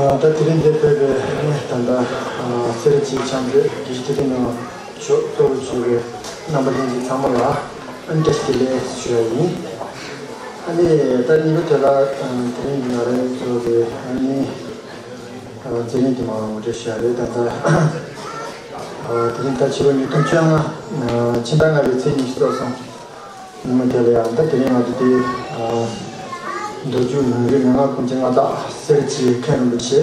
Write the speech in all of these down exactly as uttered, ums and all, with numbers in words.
ད་དེ་རིང་འདིར་ཕེབས་པའི་ད་ལྟ་སེར་བྱེས་ཆེན་པོ་དགེ་བཤེས་ཐུབ་བསྟན་ནོར་བུ་མཆོག་གཙོ་བོར་གྱུར་པའི་རྣམ་པ་ལྷན་རྒྱས་ཚང་མ་ལ་ཨ་ནི་བཀྲ་ཤིས་བདེ་ལེགས་ཞུ་ཡ་ཡིན། ཨ་ནི་ད་གཉིས་པ་དེ་ལ་དེ་རིང་ང་རང་ཚོ་གི་ཨ་ནི་མཛད་རིམ་དེ་མར་ངོ་སྤྲོད་ཞུ་ཡ་རེད། ད་ལྟ་དེ་རིང་ད་ཕྱི་ལོ་ཉིས་སྟོང་བཅོ་ལྔ་ཕྱི་ཟླ་ལྔ་པའི་ཚེས་ཉི་ཤུ་རྩ་གསུམ། ཉིན་མོ་དེ་ལ་ཡང་ད་དེ་རིང་ང་ཚོ་དེ་མདོ་རྒྱུད་ལུང་རིགས་མན་ངག་ཀུན་གྱི་མངའ་བདག་སེར་བྱེས་མཁན་རིན་པོ་ཆེ།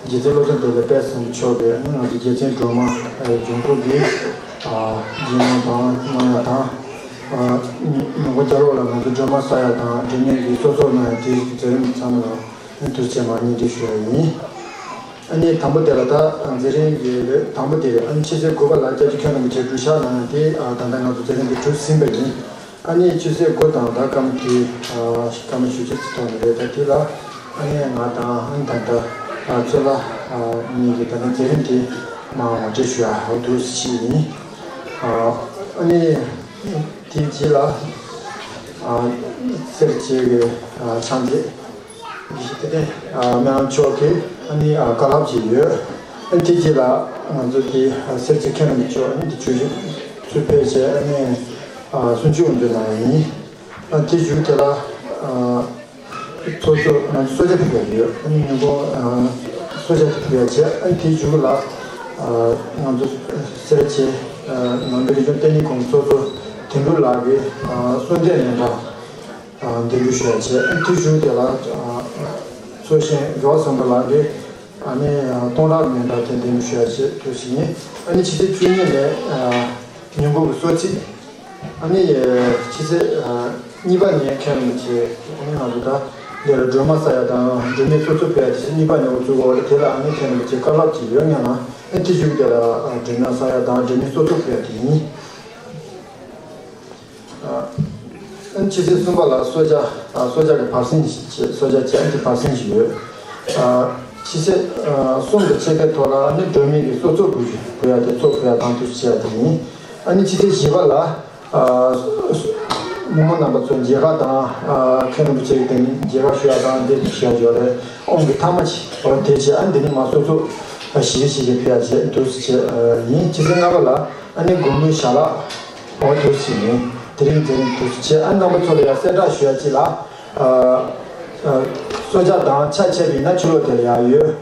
རྗེ་བཙུན་བློ་བཟང་བདེ་ལེགས་དཔལ་བཟང་པོ་མཆོག་གིས་ང་ཚོ་རྗེ་བཙུན་སྒྲོལ་མ་འབྱུང་ཁུངས་ཀྱི་རྗེས་གནང་དང་གནང་ཡ་དང་། ཉིན་གུང་རྒྱབ་ལོགས་ལ་ང་ཚོ་སྒྲོལ་མ་སྲེག་ཡ་དང་སྒྲོལ་མའི་གི་གསོལ་ཚོགས་གནང་ཡ་དེ་མཛད་རིམ་ཚང་མ་ལ་ཐུགས་རྗེ་ཆེ་མ་སྙིང་བསྡུས་ཞུ་ཡ་ཡིན། ཨ་ནི་དང་པོ་དེ་ལ་ད་མཛད་རིམ་གྱི་དང་པོ་དེ་རེད། ཨ་ནི་ཆུ་ཚོད་དགུ་པ་ལ་སྐྱབས་རྗེ་མཁན་རིན་པོ་ཆེ་སྒྲུབ་ཞག་གནང་ཡ་དེ་ད་ལྟ་ང་ཚོ་མཛད་རིམ་དེ་གྲུབ་ཟིན་པ་ཡིན། ཨ་ནི་ཆུ་ཚོད་དགུ་དང་ད་སྐར་མ་དེ་སྐར་མ་བཞི་བཅུ་ཙམ་ཐོག་ནས་རེད། ད་དེ་ལ་ཨ་ནི་ང་དང་ཨ་ནི་ད་ལྟ་ཚོ་ལ་གཉིས་ཀྱི་ད་ལྟ་མཛད་རིམ་དེ་མ་ངོ་སྤྲོད་ཞུ་ཡ་འོ་དུ་ཞིག་ཡིན། ཨ་ནི་དེའི་རྗེས་ལ་སེར་བྱེས་ཀྱི་ཕྱག་མཛད། དེ་ནས་སྨན་བླ་མཆོག་གིས་ཨ་ནི་བཀའ་སློབ་ཅིག་ཡོད། ཨ་ནི་དེ་རྗེས་ལ་ང་ཚོ་དེ་སེར་བྱེས་མཁན་རིན་པོ་ཆེ་ཨ་ནི་དེ་བརྗོད་གཞི་ཚུར་ཕེབས་བྱས་ཨ་ནི་གསུང་ཆོས་དབུ་འཛུགས་གནང་ཡ་ཡིན། ཨ་དེ་མཇུག་དེ་ལ་ཚོགས་གཙོ་ང་ཚོ་གསོལ་ཇ་ཕུལ་བ་ཡོད། ཨ་ནི་ཉིན་གུང་གསོལ་ཇ་དེ་ཕུལ་བ་བྱས། ཨ་ནི་དེ་མཇུག་ལ་ང་ཚོ་སེར་བྱེས་ནང་པའི་རིག་གཞུང་བསྟི་གནས་ཁང་ཚོགས་གཙོ་དོན་གྲུབ་ལགས་ཀྱིས་གསོལ་འདེབས་སྙན་གྲགས། འདེམས་སྒྲུག་ཞུ་ཡ་བྱས། དེ་བཞུགས་དེ་ལ་ཚོགས་གཞོན་རྒྱལ་བ་བཟང་པོ་ལགས་ཀྱིས་ཨ་ནི་གཏོང་རག་མེད་འདྲ་དེ་འདེམས་སྒྲུག་ཞུ་ཡ་བྱས་དུས་ཟིན། ཨ་ནི་ཕྱི་ཚེས་བཅུ་གཉིས་ནས་ཉིན་གུང་གི་གསོལ་ཚིགས། ཨ་ནི་ཕྱི་ཚེས་གཉིས་པ་ནས་མཁན་རིན་པོ་ཆེ་ཨ་ནི་ང་ཚོ་ད་འདི་ལ་སྒྲོལ་མ་སྲེག་ཡ་དང་སྒྲོལ་མའི་གསོལ་ཚོགས་ཕུལ་ཡ་དེ་ཕྱི་ཚེས་གཉིས་པ་ནས་འགོ་བཙུགས་འོ་རེད། དེ་ལ་ཨ་ནི་མཁན་རིན་པོ་ཆེ་བཀའ་སློབ་ཅིག་ཡོད་སྙམ་ན་ཨ་ནི་དེ་བཞུགས་དེ་ལ་སྒྲོལ་མ་སྲེག་ཡ་དང་སྒྲོལ་མའི་གསོལ་ཚོགས་ཕུལ་ཡ་དེ་ཡིན། ཨ་ནི་ཕྱི་ཚེས་གསུམ་པ་ལ་གསོལ་ཇ། ཨ་གསོལ་ཇ་གི་བར་གསེང་ཞིག་བྱས། གསོལ་ཇ་བྱས་ཨ་ནི་བར་གསེང་ཞིག་ཡོད། ཨ་ཕྱི་ཚེས་ཨ་གསུམ་དང་ཕྱེད་ཀའི་ཐོག་ལ་ཨ་ནི་སྒྲོལ་མའི་གི་གསོལ་ཚོགས་ཕུལ་ཕུལ་ཡ་དེ་ཚོགས་ཕུལ་ཡ་དང་དུ་བྱས་ཡ་དེ་ཡིན། ཨ་ནི་ཕྱི་ཚེས་བཞི་པ་ལ་ཨ་མི་མང་རྣམ་པ་ཚོ་མཇལ་ཁ་དང་ཨ་མཁན་རིན་པོ་ཆེ་གི་དེ་ནི་མཇལ་ཁ་ཞུ་ཡ་དང་དེ་དུ་བྱས་ཡ་ཡོད་རེད། ཨོང་གི་ཐ་མ་ཞིག་འོ་དེ་བྱས། ཨ་ནི་དེ་ནི་མ་གསོལ་ཚོགས་ཨ་ཞིག་ཞིག་ཕུལ་ཡ་བྱས་དུ་བྱས་ཡིན། ཕྱི་ཚེས་ལྔ་པ་ལ་ཨ་ནི་དགུང་ལོའི་ཞལ་ལག་འོ་དེ་ཟིན་ནས་དེ་རིང་དེ་རིང་དུ་བྱས། ཨ་རྣམ་པ་ཚོ་ལ་ཡང་གསལ་བསྒྲགས་ཞུ་ཡ་ཅིག་ལ། ཨ་ཨ་གསོལ་ཇ་དང་ཆ་ཆད་པ་ཡིན་ན་ཕྱི་ལོགས་དེ་ལ་ཡང་ཡོད།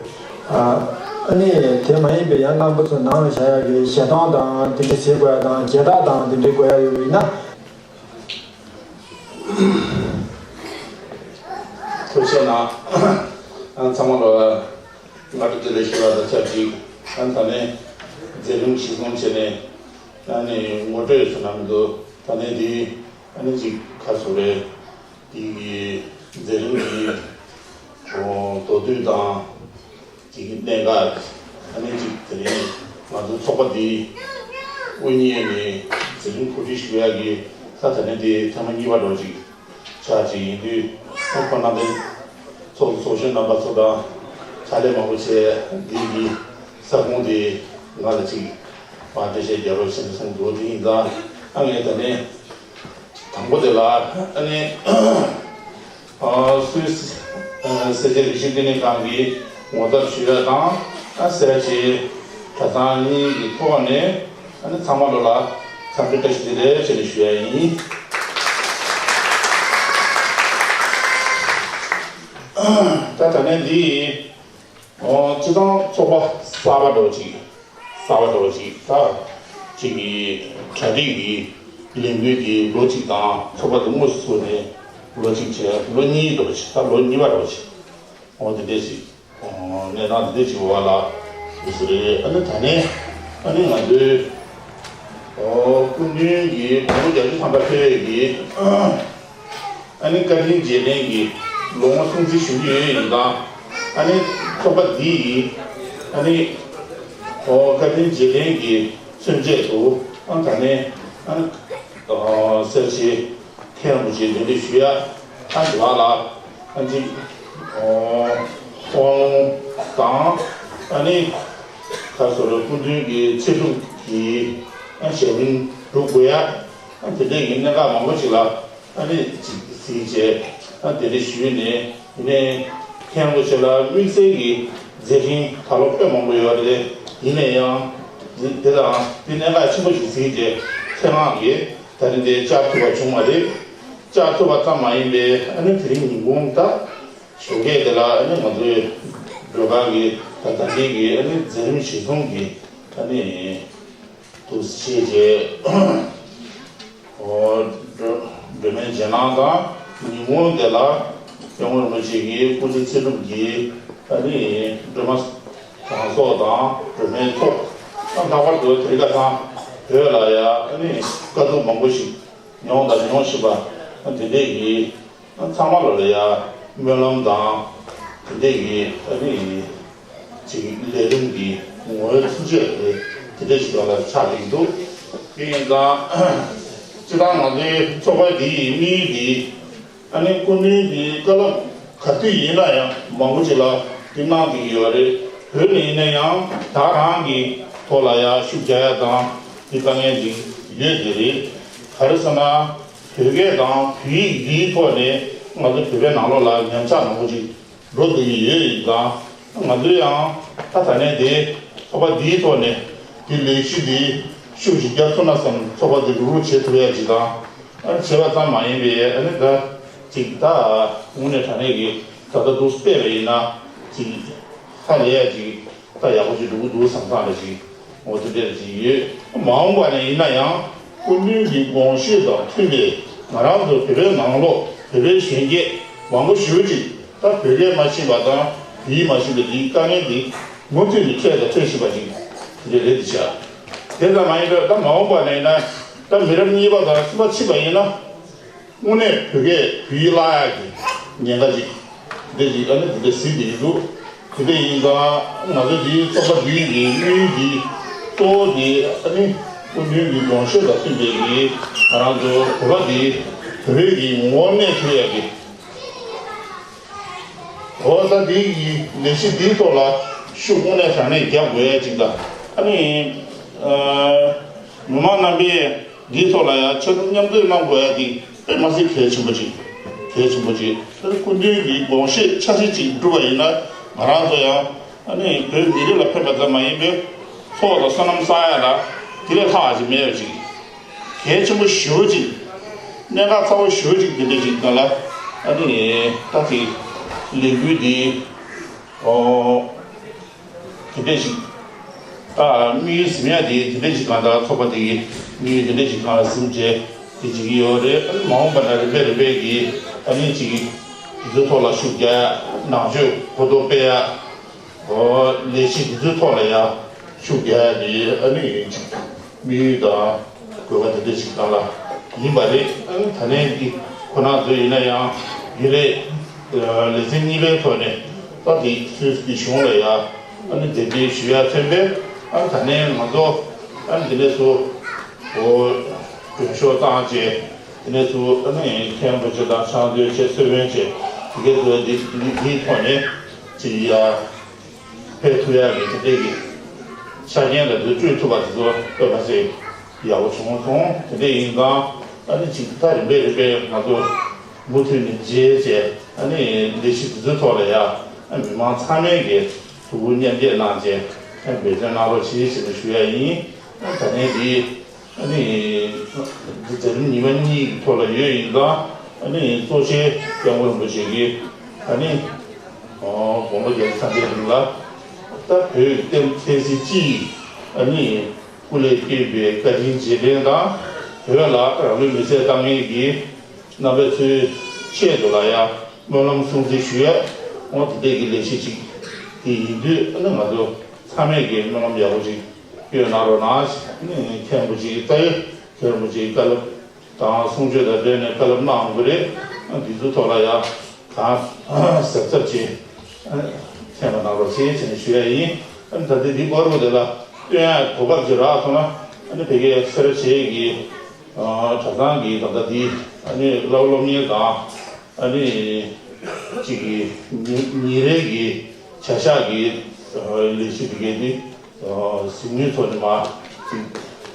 ཨ་ཨ་ནི་དེ་མ་ཡིན་པའི་ཡང་རྣམ་པ་ཚོ་ནང་ལ་བཞག་ཡ་གི་ཞལ་ཐང་དང་དེ་འདྲ་བྱེད་དགོས་ཡ་དང་རྒྱལ་དར་དང་དེ་འདྲ་དགོས་ཡ་ཡོད་པ་ཡིན་ན། ཐུགས་རྗེ་གནང་། ཨ་ཚང་མ་ལ་སྔ་དྲོ་བདེ་ལེགས་ཞུ་བ་དང་ཆབས་ཅིག་ཨ་ད་ནས་མཛད་རིམ་གཞི་བཟུང་བྱས་ནས་ཨ་ནི་ངོ་སྤྲོད་ཞུ་ན་མི་འདུག་ད་ནས་འདི་ཨ་ནི་ཅིག་ཁ་སོ་རེད། འདི་གི་མཛད་རིམ་འདི་མདོར་བསྡུས་དང་ཅིག་གནད་འགག་ཨ་ནི་ཅིག་དེ་རིང་ང་ཚོ་ཚོགས་པ་འདི་དབུ་བརྙེས་ནས་མཛད་རིམ་གོ་སྒྲིག་ཞུ་ཡག་གི་ད་ད་ནས་འདི་ཐེངས་མ་གཉིས་པ་འགྲོ་ཅིག་ཆགས་ཅིག་ཡིན་དུས། ཨ་ཁོ་ན་དེ་ཚོགས་གཙོ་ཚོགས་གཞོན་རྣམ་པ་ཚོ་དང་ཕྱག་ལས་མང་པོ་བྱས། འདི་གི་ས་ཁོངས་དེ་ང་ལ་ཅིག་མ་འདྲི་བཤད་རྒྱག་རོགས་བྱེད་གསུངས་འདུག་དེ་ཡིན་ཙང་ཨ་ངས་ད་ནས་དང་པོ་དེ་ལ་ཨ་ནི་ཨ་སུད་སི་ཨ་སེར་བྱེས་རིག་གཞུང་བསྟི་གནས་ཁང་གི་ངོ་ཚབ་ཞུ་ཡ་དང་། ཨ་སེར་བྱེས་གྲྭ་ཚང་གཉིས་ཀྱི་ཐོག་ནས། ཨ་ནི་ཚང་མ་ལོ་ལ་འཚམས་འདྲི་བཀྲ་ཤིས་བདེ་ལེགས་བྱས་ནས་ཞུ་ཡ་ཡིན། ད་ད་ནས་འདི་ཨོ་སྤྱི་བཏང་ཚོགས་པ་གསར་པ་འདྲ་བོ་ཅིག་གསར་པ་འདྲ་བོ་ཅིག་ད་ཅིག་གི་གྲ་སྒྲིག་གི་ལས་འགུལ་འདི་ལོ་གཅིག་དང་། ཚོགས་པ་འདི་དངོས་སུ་ཚུགས་ནས་ལོ་གཅིག་བྱས། ལོ་གཉིས་འདྲ་བོ་ཅིག་ད་ལོ་གཉིས་པ་འདྲ་བོ་ཅིག་ཨོ་དེ་འདྲས་ཅིག་གནས་སྟངས་འདི་འདྲས་ཅིག་འོག་ལ་འདུག་ཟེར་རེད། ཨ་ནི་ད་ནས་ཨ་ནི་ང་ཚོའི་ཨོ་སྐུ་མདུན་གྱི་དགུང་ལོ་བརྒྱད་ཅུ་ཐམ་པ་ཕེབས་ཡས་ཀྱི་ཨ་ནི་བཀའ་དྲིན་རྗེས་དྲན་གྱི་ལོ་ངོ་སྲུང་བརྩི་ཞུ་གི་ཡོད་ཡིན་ཙང་། ཨ་ནི་ཚོགས་པ་འདི་ཡི་ཨ་ནི་ཨོ་བཀའ་དྲིན་རྗེས་དྲན་གྱི་མཚོན་ཆེད་དུ་ཨ་ད་ནས་ཨ་ནི་ཨོ་སེར་བྱེས་མཁན་རིན་པོ་ཆེ་གདན་འདྲེན་ཞུ་ཡ། ཨ་འདི་བ་ལ་ཨ་ཅིག་ཨོ་དབང་ལུང་དང་ཨ་ནི་ཁ་སོ་ར་སྐུ་མདུན་གྱི་ཚེ་སྒྲུབ་ཀྱི་ཨ་ཞལ་འདོན་སྒྲུབ་དགོས་ཡ། ཨ་དེ་འདྲའི་གི་གནད་འགག་མང་པོ་ཅིག་ལ་ཨ་ནི་ཅིག་གཟིགས་བྱས་ཨ་དེ་འདྲ་ཞུས་ནས་ཡིན་ནའི། མཁན་པོ་ཆེ་ལ་དམིགས་བསལ་གྱི་མཛད་འཕྲིན་ད་ལོ་དཔེ་མང་པོ་ཡོད་རེད། ཡིན་ན་ཡང་དེ་དེ་དང་དེ་གནད་འགག་ཆེན་པོ་ཞིག་གཟིགས་རྗེས་ཆེད་མངགས་ཀྱིས་ད་རིང་འདིར་བཅར་ཐུབ་པ་བྱུང་བ་རེད། བཅར་ཐུབ་པ་ཙམ་མ་ཡིན་པའི་ཨ་ནི་དེ་རིང་ཉིན་གུང་ད་ཞོགས་ཀས་དེ་ལ་ཨ་ནི་ང་ཚོའི་སྒྲོལ་དཀར་གྱི་ད་ད་ལྟའི་གི་ཨ་ནི་མཛད་རིམ་གཞིར་བཟུང་གི་ཨ་ནི་འདུ་བྱེད་བཅས། ཨོ། སྒྲོལ་མའི་རྗེས་གནང་དང་ཉིན་གུང་དེ་ལ་སྐྱབས་མགོན་རིན་པོ་ཆེ་གི་སྐུ་ཚེ་ཚེ་སྒྲུབ་ཀྱི་ཨ་ནི་སྒྲོལ་མ་གང་སོགས་དང་སྒྲོལ་མའི་ཐོག་ཨ་ལྷག་པར་དུ་དེ་རིང་ཁ་སང་བོད་ལ་ཡ་ཨ་ནི་དཀའ་སྡུག་མང་པོ་ཞིག་མྱོང་དང་མྱོང་བཞིན་པ་ཨ་དེ་འདྲས་ཀྱི་ཚང་མ་ལ་ལ་ཡ་སྨོན་ལམ་དང་དེ་འདྲས་ཀྱི་ཨ་ནི་ཅིག་ལས་རིམ་གྱི་ངོ་བོའི་ཚུལ་བྱས་ཏེ་དེ་འདྲས་ཞིག་ལ་ཆགས་ཀྱི་འདུག་དེ་ཡིན་ཙང་སྤྱིར་བཏང་ང་ཚོའི་ཚོགས་པ་འདིའི་དམིགས་ཡུལ་འདི་ཨ་ནི་སྐུ་མདུན་གྱི་བཀའ་སློབ་ག་དུས་ཡིན་ན་ཡང་མང་པོ་ཅིག་ལ་དེ་གནང་བསྡད་ཀྱི་ཡོད་རེད། བོད་ནས་ཡིན་ན་ཡང་ད་རང་གི་ཐོག་ལ་ཡང་ཤུགས་རྒྱག་ཡ་དང་དེ་དཀའ་ངལ་ཅིག་ཡོད་དེ་རེད། ག་རེ་ཟེར་ན། བོད་སྐད་དང་བོད་ཡིག་འདིའི་ཐོག་ནས་ང་ཚོ་བོད་པའི་ནང་ལོགས་ལ་ཉམས་ཆག་མང་པོ་ཅིག་འགྲོ་འདུག་གི་ཡོད་ཡིན་ཙང་། ང་ཚོས་ཡང་ད་ད་ནས་དེ་ཚོགས་པ་འདིའི་ཐོག་ནས་དེ་ལས་གཞི་འདི་ཤུགས་ཅིག་རྒྱག་ཐུབ་ན་བསམ། ཚོགས་པ་འདི་རུག་རུག་བྱེད་ཐུབ་ཡ་ཅིག་དང་། ཨ་བྱས་པ་ཙམ་མ་ཡིན་པའི་ཨ་ནི་ད་ཅིག་ད་དངོས་གནས་དྲང་གནས་ཀྱི་ད་ལྟ་འདུག་སྤེལ་བ་ཡིན་ན་ཅིག་ཧ་ལས་ཡ་ཅིག་ད་ཡག་པོ་ཅིག་འགྲོ་གི་འདུག་བསམ་བསམ་རེ་ཞིག་འོ་དེ་འདྲ་ཅིག་ཡོད། མ་འོངས་པ་ནས་ཡིན་ན་ཡང་སྐུ་མདུན་གྱི་དགོངས་བཞེད་དང་མཐུན་པའི་ང་རང་ཚོ་བོད་པའི་ནང་ལོགས་བོད་པའི་གཞོན་སྐྱེས་མང་པོ་ཞེ་པོ་ཅིག་ད་བོད་སྐད་མ་ཤེས་པ་དང་བོད་ཡིག་མ་ཤེས་པའི་དེའི་དཀའ་ངལ་འདི་མུ་མཐུད་ནས་འཕྲད་དང་འཕྲད་བཞིན་པ་ཅིག་དེ་འདྲ་རེད་འདི་བྱ། དེ་ཙམ་མ་ཡིན་པར་ད་མ་འོངས་པ་ནས་ཡིན་ན་ད་མི་རབས་གཉིས་པ་དང་གསུམ་པ་ཕྱིན་པ་ཡིན་ན། དངོས་གནས་བོད་སྐད་བོད་ཡིག་བརླག་ཡག་གི་ཉེན་ཁ་ཅིག་འདི་ཅིག་ཨ་ནི་འདི་འདྲ་གཟིགས་བསྡད་ཀྱི་འདུག་དེ་འདྲ་ཡིན་ཙང་ང་ཚོ་འདིའི་ཚོགས་པ་འདིའི་གི་དམིགས་ཡུལ་འདི་གཙོ་བོ་འདི་ཨ་ནི་སྐུ་མདུན་གྱི་དགོངས་བཞེད་དང་མཐུན་པའི་གི་ང་རང་ཚོ་བོད་པ་འདི་བོད་པའི་གི་ངོ་བོ་གནས་ཐུབ་ཡག་གི། འོ་ད་འདི་གི་ལས་གཞི་འདིའི་ཐོག་ལ་ཤུགས་དངོས་གནས་དྲང་གནས་རྒྱག་དགོས་ཡག་ཅིག་དང་། ཨ་ནི་ཨ་མི་མང་རྣམ་པས། འདིའི་ཐོག་ལ་ཡང་ཕྱག་རོགས་མཉམ་འདེགས་གནང་དགོས་ཡ་དེ་དཔེ་མ་སྲིད་གལ་ཆེན་པོ་ཅིག་གལ་ཆེན་པོ་ཅིག་ད་སྐུ་མདུན་གྱི་དགོངས་བཞེད་འཆར་གཞི་ཅིག་བསྒྲུབས་པ་ཡིན་ན་ང་རང་ཚོ་ཡང་ཨ་ནི་བོད་མི་རིགས་ལ་ཕན་པ་ཙམ་མ་ཡིན་པའི་ཚོགས་དང་བསོད་ནམས་བསགས་ཡ་ལ་དེ་ལས་ལྷག་ཅིག་མེད་པ་ཅིག་གལ་ཆེན་པོ་ཞེ་པོ་ཅིག་གནད་འགག་ཚ་བོ་ཞེ་པོ་ཅིག་དེ་འདྲ་ཅིག་སྒང་ལ་ཨ་ནི་ད་དེ་ལས་འགུལ་འདི་ཨོ། དེ་འདྲ་ཞིག་ད་དམིགས་ཡུལ་ཟིན་ཡ་དེ་དེ་འདྲ་ཞིག་གང་ལྟར་ཚོགས་པ་དེ་གི་དམིགས་ཡུལ་དེ་འདྲ་ཞིག་གང་ལ་ཟིན་བྱས་དེ་བྱེད་ཀྱི་ཡོད་རེད། ཨ་ནི་མ་འོངས་པ་ན་རིམ་པས་རིམ་པས་ཀྱི་ཨ་ནི་ཅིག་དེ་ཚོའི་ཐོག་ལ་ཤུགས་རྒྱག་ཡ་ནང་ཆོས་གོ་རྟོགས་སྤེལ་ཡ་ཨོ་ལས་གཞི་དེ་ཚོའི་ཐོག་ལ་ཡ་ཤུགས་རྒྱག་ཡ་དེ་ཨ་ནི་ཅིག་དམིགས་ཡུལ་དང་དགོས་པ་དེ་འདྲ་ཞིག་གང་ལ་ཡིན་པ་རེད། ཨ་ནི་ད་ལན་འདི་ཁོ་ན་ཚོ་ཡིན་ན་ཡང་རྒྱུན་ལས་ལེ་ཚན་གཉིས་པའི་ཐོག་ནས་ད་འདི་སུད་སི་གཞུང་ལ་ཡ། ཨ་ནི་དེ་འདྲའི་ཞུ་ཡ་མཚོན་པས། ཨ་ནི་ད་ནས་ང་ཚོ་ཨ་ནི་དེ་ནས་སུ་འོ་མགྲོན་ཤོག་བཏང་བྱས་དེ་ནས་སུ་ཨ་ནི་མཁན་པོ་ཆེ་དང་ཕྱག་མཛོད་ཆེ་གསོལ་དཔོན་ཆེ་དེ་གའི་ཚོ་འདི་འདི་འདིའི་ཐོག་ནས་ཅིག་ཡ་ཕེབས་ཐུབ་ཡ་གི་དེ་འདྲའི་གི་ཆ་རྐྱེན་ལ་འདི་སྤྲོད་ཐུབ་པ་དེ་ཚོ་དཔེ་མ་སྲིད་ཡག་པོ་བྱུང་སོང་། དེ་འདྲ་ཡིན་ཙང་ཨ་ནི་ཅིག་ད་རིམ་པས་རིམ་པས་ང་ཚོ་མུ་མཐུད་ནས་མཇལ་བྱས་ཨ་ནི་ལས་གཞི་དེ་ཚོའི་ཐོག་ལ་ཡ་ཨ་མི་མང་ཚང་མས་ཀྱི་ཐུགས་ཁུར་མཉམ་སྐྱེད་གནང་བྱས་ཨ་འབད་བརྩོན་གནང་རོགས་བྱེད་ཟེར་ནས་ཞུ་ཡ་ཡིན། ཨ་ད་ནས་འདི་ཨ་ནི་འདི་མཛད་རིམ་ཉི་མ་གཉིས་ཀྱི་ཐོག་ལ་ཡོད་ཡིན་ཙང་ཨ་ནི་གཙོ་ཆེ་སྐྱབས་མགོན་རིན་པོ་ཆེ་གིས་ཨ་ནི་དགུང་ལོ་བརྒྱད་ཅུ་ཐམ་པའི་རིང་ལ་ད་བོད་ཀྱི་བསྟན་སྲིད་སྤྱི་ཡི་ཨ་ནི་སྐུ་ལས་བསྐྱོན་པའི་བཀའ་དྲིན་རྗེས་དྲན་དང་བོད་ལ་རང་ལུས་མེར་སྲེག་བཏང་མཁན་གྱི་རྣམ་པ་ཚོའི་ཆེད་དུ་ལ་ཡང་སྨོན་ལམ་སྲུང་བརྩི་ཞུ་ཡ་འོ་དེ་འདྲས་ཀྱི་ལས་གཞི་ཅིག་དེ་ཡིན་དུས་ཨ་ནི་ང་ཚོ་ཚང་མས་ཀྱི་སྨོན་ལམ་ཡག་པོ་ཅིག་སྐྱོན་གནང་རོགས་གནང་། ཨ་ནི་མཁན་པོ་ཅིག་ད་ཡོད་མཁན་པོ་ཅིག་བཀའ་སློབ་དང་གསུང་ཆོས་དང་འབྲེལ་ནས་བཀའ་སློབ་གནང་དགོས་རེད། ཨ་འདི་ཚོའི་ཐོག་ལ་ཡང་གང་གཟབ་གཟབ་བྱེད་ཨ་མཁྱེན་པ་གནང་རོགས་བྱེད་ཅེས་ནས་ཞུ་ཡ་ཡིན། ཨ་ནི་ད་ལྟའི་འདི་སྐོར་དེ་ལ་སྟོན་ཡ་གོ་སྐབས་ཅིག་རག་སོང་ན་ཨ་ནི་ཕ་གིའི་སེ་ར་བྱེས་ཀྱི་གྲྭ་ཚང་གི་ད་ལྟ་འདི་ཨ་ནི་སློབ་སློབ་གཉེར་དང་ཨ་ནི་གཅིག་གི་ཉིན་ཉིན་རེ་གི་བྱ་གཞག་གི་ལས་གཞི་འདི་གའི་འདི་གཟིགས་མོའི་ཐོག་ནས་མར་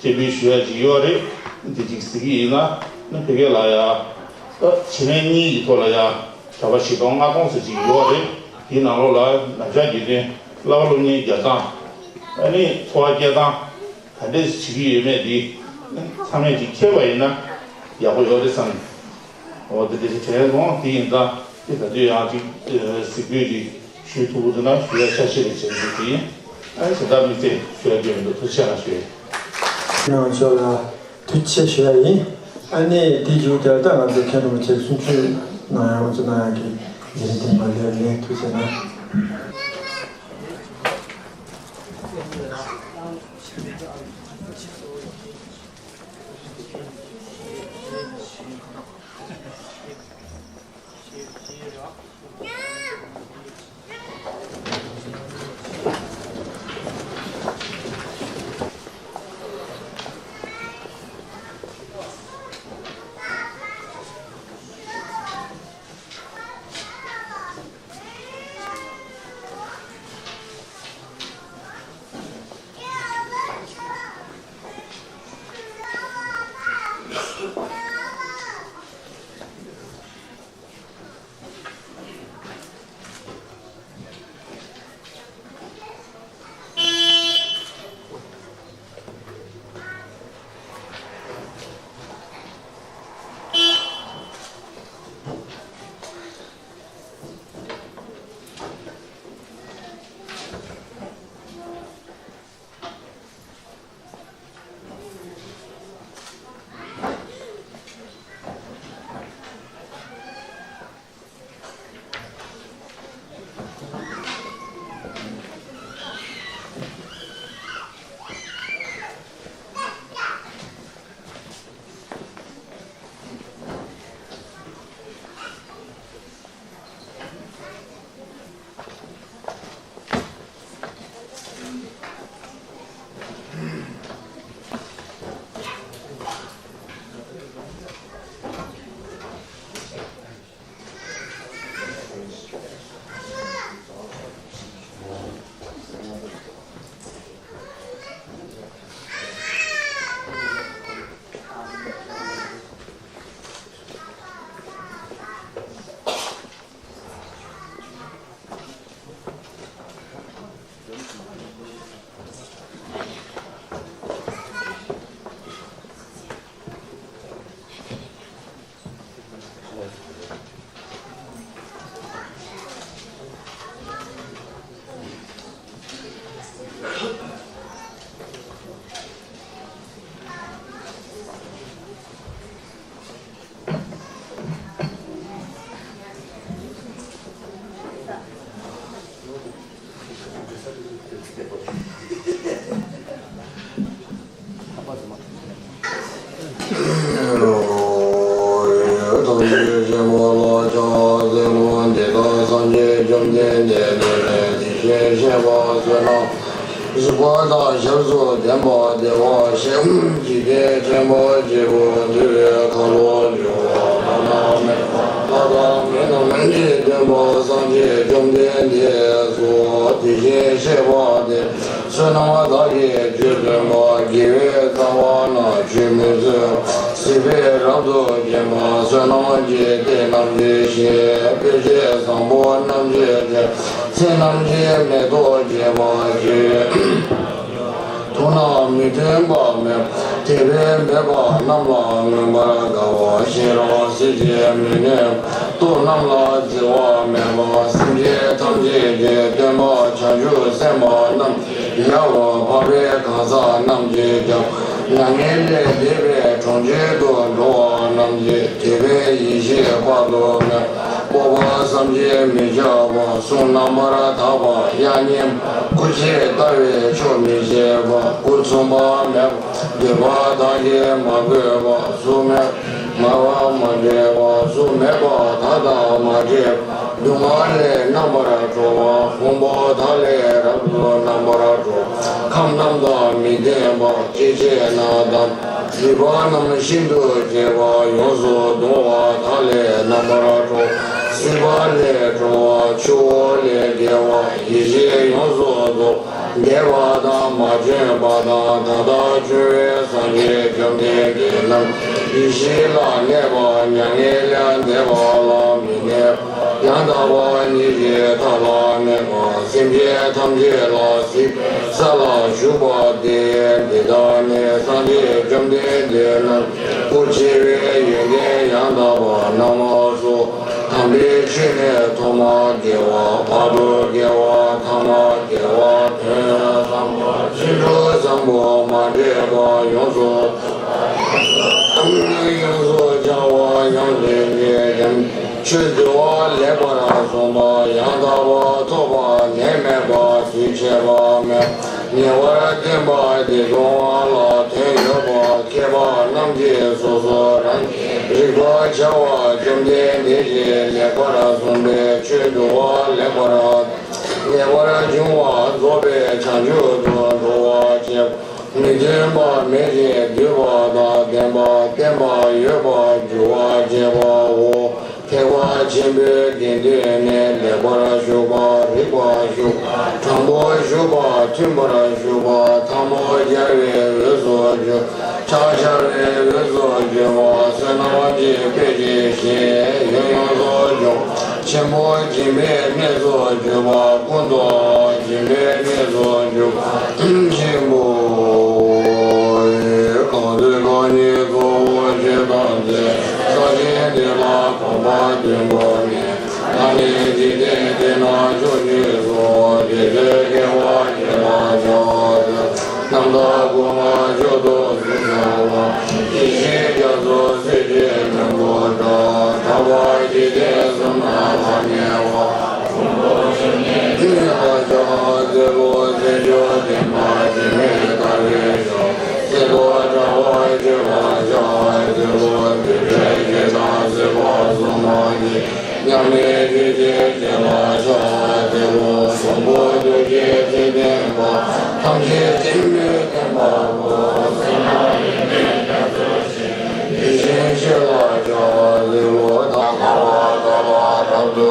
ཅིག་སྤྱན་འབུལ་ཞུ་ཡ་ཅིག་ཡོད་རེད། འདི་ཅིག་གཟིགས་ཀྱི་ཡིན་ན་ཨ་ནི་ཕ་གི་ལ་ཡ་ད་བྱེད་ལས་གཉིས་ཀྱི་ཐོག་ལ་ཡ་གྲྭ་པ་བཞི་སྟོང་ལྔ་སྟོང་ཙམ་ཅིག་ཡོད་རེད། དེའི་ནང་ལོགས་ལ་ནང་ཆོས་དགེ་འདུན་བསླབ་པ་སློབ་གཉེར་རྒྱག་སྟངས། ཨ་ནི་འཚོ་བ་སྐྱེལ་སྟངས་ག་འདྲས་བྱེད་ཀྱི་ཡོད་མེད་འདི་ཚང་མས་ཅིག་མཁྱེན་པ་ཡིན་ན་ཡག་པོ་ཡོད་རེད་བསམ། འོ་དེ་འདྲ་ཞིག་དྲན་སོང་། དེ་ཡིན་ཙང་དེ་ད་དུས་ཡང་ཅིག་གཟིགས་འབུལ་ཅིག་ཞུ་ཐུབ་ཀྱི་འདུག་ན་ཞུ་ཡ་ཆ་ཤས་རེ་བྱེད་འདུག་དེ་ཡིན། ཨ་ནི་ད་ལྟ་དམིགས་བསལ་ཞུ་ཡ་སྐྱོན་མི་འདུག་ཐུགས་རྗེ་ཆེ་གནང་ཞུ་ཡ་ཡིན། ནང་ཆོས་ལ། ཐུགས་རྗེ་ཆེ་ཞུ་ཡ་ཡིན། ཨ་ནི་དེ་མཇུག་དེར་ད་ང་ཚོ་མཁན་རིན་པོ་ཆེ་གསུང་ཆོས་གནང་ཡག་ང་ཚོ་གནང་ཡག་གི་ལས་རིམ་དེ་མ་ལས་ལན་ཐུགས་རྗེ་གནང་། ཐམས་ཅད་ཆེན་པོ་ལ་ཕྱག་འཚལ་ལོ། འདི་ལྟར་སངས་རྒྱས་བཅོམ་ལྡན་འདས་དེ་ལས་དེ་བཞིན་གཤེགས་པ་བསོད་ནམས་རིགས་པ་དང་ཞབས་སུ་ལྡན་པ་བདེ་བར་གཤེགས། འཇིག་རྟེན་ཁྱིམ་པ་སྐྱེ་བོ་འདུལ་བའི་ཁ་ལོ་སྒྱུར་བ། བླ་ན་མེད་པ་ལྷ་དང་མི་རྣམས་ཀྱི་སྟོན་པ་སངས་རྒྱས་བཅོམ་ལྡན་འདས་སོ། དེ་བཞིན་གཤེགས་པ་དེ་བསོད་ནམས་དག་གིས་རྒྱུད་སྟོན་པ། དགེ་བའི་རྩ་བ་རྣམས་ཆུད་མི་ཟོས། སྲིད་པས་རབ་ཏུ་བརྒྱན་པ། བསོད་ནམས་ཀྱི་གཏེར་རྣམས་ཀྱི་ཞིང་། དཔེ་བྱད་བཟང་པོ་རྣམས་ཀྱི་རྒྱན། ཚེ་རྣམས་ཀྱི་མེ་ཏོག་རྒྱས་པར་བརྗོད། མཐོང་ན་མི་མཐུན་པ་མེད། དད་པས་འབད་པ་རྣམས་ལ་མངོན་པར་དགའ་བ། ཤེས་རབ་སྲིད་ཞིའི་མི་གནས་པ། རྟོག་རྣམས་ལ་བརྫི་བ་མེད་པ། སེམས་ཅན་ཐམས་ཅད་ཀྱི་སྟོན་པ། བྱང་ཆུབ་སེམས་དཔའ་རྣམས་ཀྱི་ཡབ། འཕགས་པའི་གང་ཟག་རྣམས་ཀྱི་ཀྱང་། མྱ་ངན་ལས་འདས་པའི་གྲོང་ཁྱེར་དུ། འགྲོ་བ་རྣམས་ཀྱི་དད་པའི་ཡེ་ཤེས་དཔག་ཏུ་མེད། སྤོབས་པ་བསམ་གྱིས་མི་ཁྱབ་པ། གསུང་རྣམ་པར་དག་པ་དབྱངས་སྙན་པ། སྐུ་མཆེད་ལྟ་བས་ཆོག་མི་ཤེས་པ། སྐུ་མཚུངས་པ་མེད་པ། འདོད་པ་དག་གིས་མ་གོས་པ། གཟུགས་མེད་མ་བ་མ་འདྲེས་པ། གཟུགས་མེད་པ་དག་དང་མ་འདྲེས་པ། སྡུག་བསྔལ་ལས་རྣམ་པར་གྲོལ་བ། ཕུང་པོ་དག་ལས་རབ་ཏུ་རྣམ་པར་གྲོལ། ཁམས་རྣམས་དང་མི་ལྡན་པ། སྐྱེ་མཆེད་རྣམས་དང་། སྲིད་པ་རྣམས་ཤིན་ཏུ་འཇིགས་པ། ཡོངས་སུ་གདུང་བ་དག་ལས་རྣམ་པར་གྲོལ། སྲིད་པ་ལས་གྲོལ་བ། ཆུ་བོ་ལས་བརྒལ་བ། ཡེ་ཤེས་ཡོངས་སུ་རྫོགས། འདས་པ་དང་མ་བྱོན་པ་དང་ད་ལྟ་བྱོན་པའི་སངས་རྒྱས་བཅོམ་ལྡན་འདས་རྣམས་ཡེ་ཤེས་ལ་གནས་པ་མྱ་ངན་ལས་འདས་པ་ལ་མི་གནས་པ་ཡང་དག་པ་ཉིད་ཀྱི་མཐའ་ལ་གནས་པ་སེམས་ཅན་ཐམས་ཅད་ལ་གཟིགས་པའི་ས་ལ་བཞུགས་པ་སྟེ། འདི་དག་ནི་སངས་རྒྱས་བཅོམ་ལྡན་འདས་རྣམས་སྐུ་ཆེ་བའི་ཡོན་ཏན་ཡང་དག་པ་རྣམ་པ་ཚོ། དམ་པའི་ཆོས་ནི་ཐོག་མ་དགེ་བ། བར་དུ་དགེ་བ། ཐ་མ་དགེ་བ། དོན་བཟང་པོ། རྗེས་འགྲོ་བཟང་པོ། མ་འདྲེས་པ། ཡོངས་སུ་ཡོངས་སུ་བྱ་བ་ཡང་དག་པའི་ཡང་ཆོས་འདུལ་བ་ལེགས་པར་གསུངས་པ་ཡང་དག་པར་ཐོབ་པ་ནད་མེད་པ་དུས་ཆད་པ་མེད་ཉེ་བར་བསྟན་པ་འདི་གསུང་བ་ལ་དོན་ཡོད་པ་མཁས་པ་རྣམས་ཀྱིས་སོ་སོ་རང་གིས་རིག་པར་བྱ་བ་བཅོམ་ལྡན་འདས་ཀྱིས་ལེགས་པར་གསུངས་པའི་ཆོས་འདུལ་བ་ལེགས་པར་ངེས་པར་འབྱུང་བ་རྫོགས་པའི་བྱང་ཆུབ་ཏུ་འགྲོ་བར་བྱེད་པ། མི་མཐུན་པ་མེད་ཅིང་འདུས་པ་དང་ལྡན་པ་བརྟན་པ་ཡོད་པར་འགྱུར་བར་བྱེད་པའོ། ཐེག་པ་ཆེན་པོའི་དགེ་འདུན་ནི་ལེགས་པར་ཞུགས་པ། རིགས་པར་ཞུགས་པ། དྲང་པོར་ཞུགས་པ། མཐུན་པར་ཞུགས་པ། ཐལ་མོ་སྦྱར་བའི་འོས་སུ་གྱུར། ཕྱག་འཚལ་བའི་འོས་སུ་གྱུར་པ། བསོད་ནམས་ཀྱི་དཔེ་བྱད་བཞིན་ཡོངས་སུ་སྦྱོང་བ། ཆེན་པོ་སྦྱིན་པའི་གནས་སུ་གྱུར་པ། ཀུན་ཏུ་སྦྱིན་པའི་གནས་སུ་གྱུར་པ། ཆེན་པོ། གང་དུས་གང་ཉིད་གཙོ་བོ་ཆོས་ཐམས་ཅད་རྩ་ཆེན་དེ་ལ་གོམས་པ་བརྟན་པོ་ནི། ད་ནི་འཇིག་རྟེན་འདི་ན་ཕྱོགས་བཅུའི་གཙོ་བོ་རྗེ་བཙུན་དགེ་བ་བྱེད་པ་བྱ་བ་རྣམ་དག་སྐུ་མངའ་མཆོག་ཏུ་གསོལ་བ། ཡེ་ཤེས་རྒྱ་མཚོ་གསེར་གྱི་སྤྲིན་ཕུང་འདྲ། གྲགས་པ་འཇིག་རྟེན་གསུམ་ན་མ་ཉམས་པ། ལྷ་ཕྱག་འཚལ་ལོ། རྩེ་མཆོག་ལྡན་པ་འཇིགས་མེད་དར་བའི་ཞབས། གསེར་ཐོག་གྲགས་པ་ཆེ་བ་ཕྱག་འཚལ་ལོ། འདུས་པའི་རྒྱལ་དང་སྲིད་པ་གསུམ་མ་མཆིས། མཉམ་མེད་ཆོས་ཀྱི་རྒྱལ་ལ་ཕྱག་འཚལ་ལོ། ཟུམ་པོ་ཐུགས་རྗེའི་ཚེ་བརྟན་པ། ཐམས་ཅད་ཐིམ་པའི་མཁྱེན་པ་པོ། ཡེ་ཤེས་ཆོས་ལ་ཕྱག་འཚལ་ལོ། ད་ག་བ་ག་བ་རབ་ཏུ།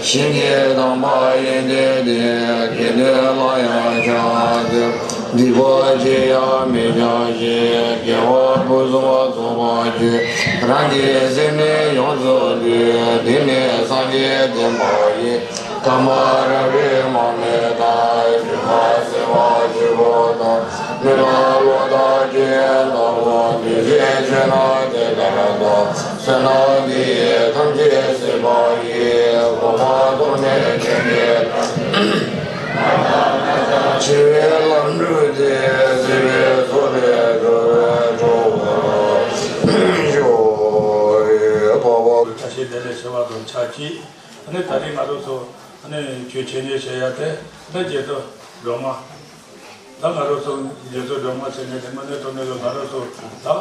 ཞིང་གི་དམ་པ་ཡོན་ཏན་ལྡན། དགེ་འདུན་ལ་ཡང་ཕྱག་འཚལ། སྡིག་པ་ཅི་ཡང་མི་བྱ་ཞིང་། དགེ་བ་ཕུན་སུམ་ཚོགས་པར་སྤྱོད། རང་གི་སེམས་ནི་ཡོངས་སུ་འདུལ། འདི་ནི་སངས་རྒྱས་བསྟན་པ་ཡིན། ཀ་མ་ར་བའི་མར་མེ་དང་། སྒྱུ་མ་སེལ་བ་བཅུ་པོ་དང་། མི་ལ་ལོ་དང་སྐྱོན་ཡོན་དང་པོ། འདུས་བྱས་ཆོས་རྣམས་དེ་ལྟར་རྟོགས། བསོད་ནམས་འདི་ཡིས་ཐམས་ཅད་གཟིགས་པ་ཡི། འོད་དཔག་ཏུ་མེད་ལྡན་འདས། ཆེ་བའི་ལམ་སྒྲུབ་སྟེ། སྲིད་པའི་མཚོ་ལས་སྒྲོལ་བའི་གྲོགས་པོར་ཤོག། འཕགས་པ། བཀྲ་ཤིས་བདེ་ལེགས་ཞུ་བ་དང་ཆབས་ཅིག་ཨ་ནི་ད་རིང་ང་རང་ཚོ་ཨ་ནི་ཆོས་འཆད་ཉན་བྱེད་ཡ་དེ་ཨ་ནི་རྗེ་བཙུན་སྒྲོལ་མ། ད་ང་རང་ཚོ་རྗེ་བཙུན་སྒྲོལ་མ་ཟེར་མཁན་དེ་དངོས་གནས་དྲང་གནས་ཀྱི་ང་རང་ཚོ་ད་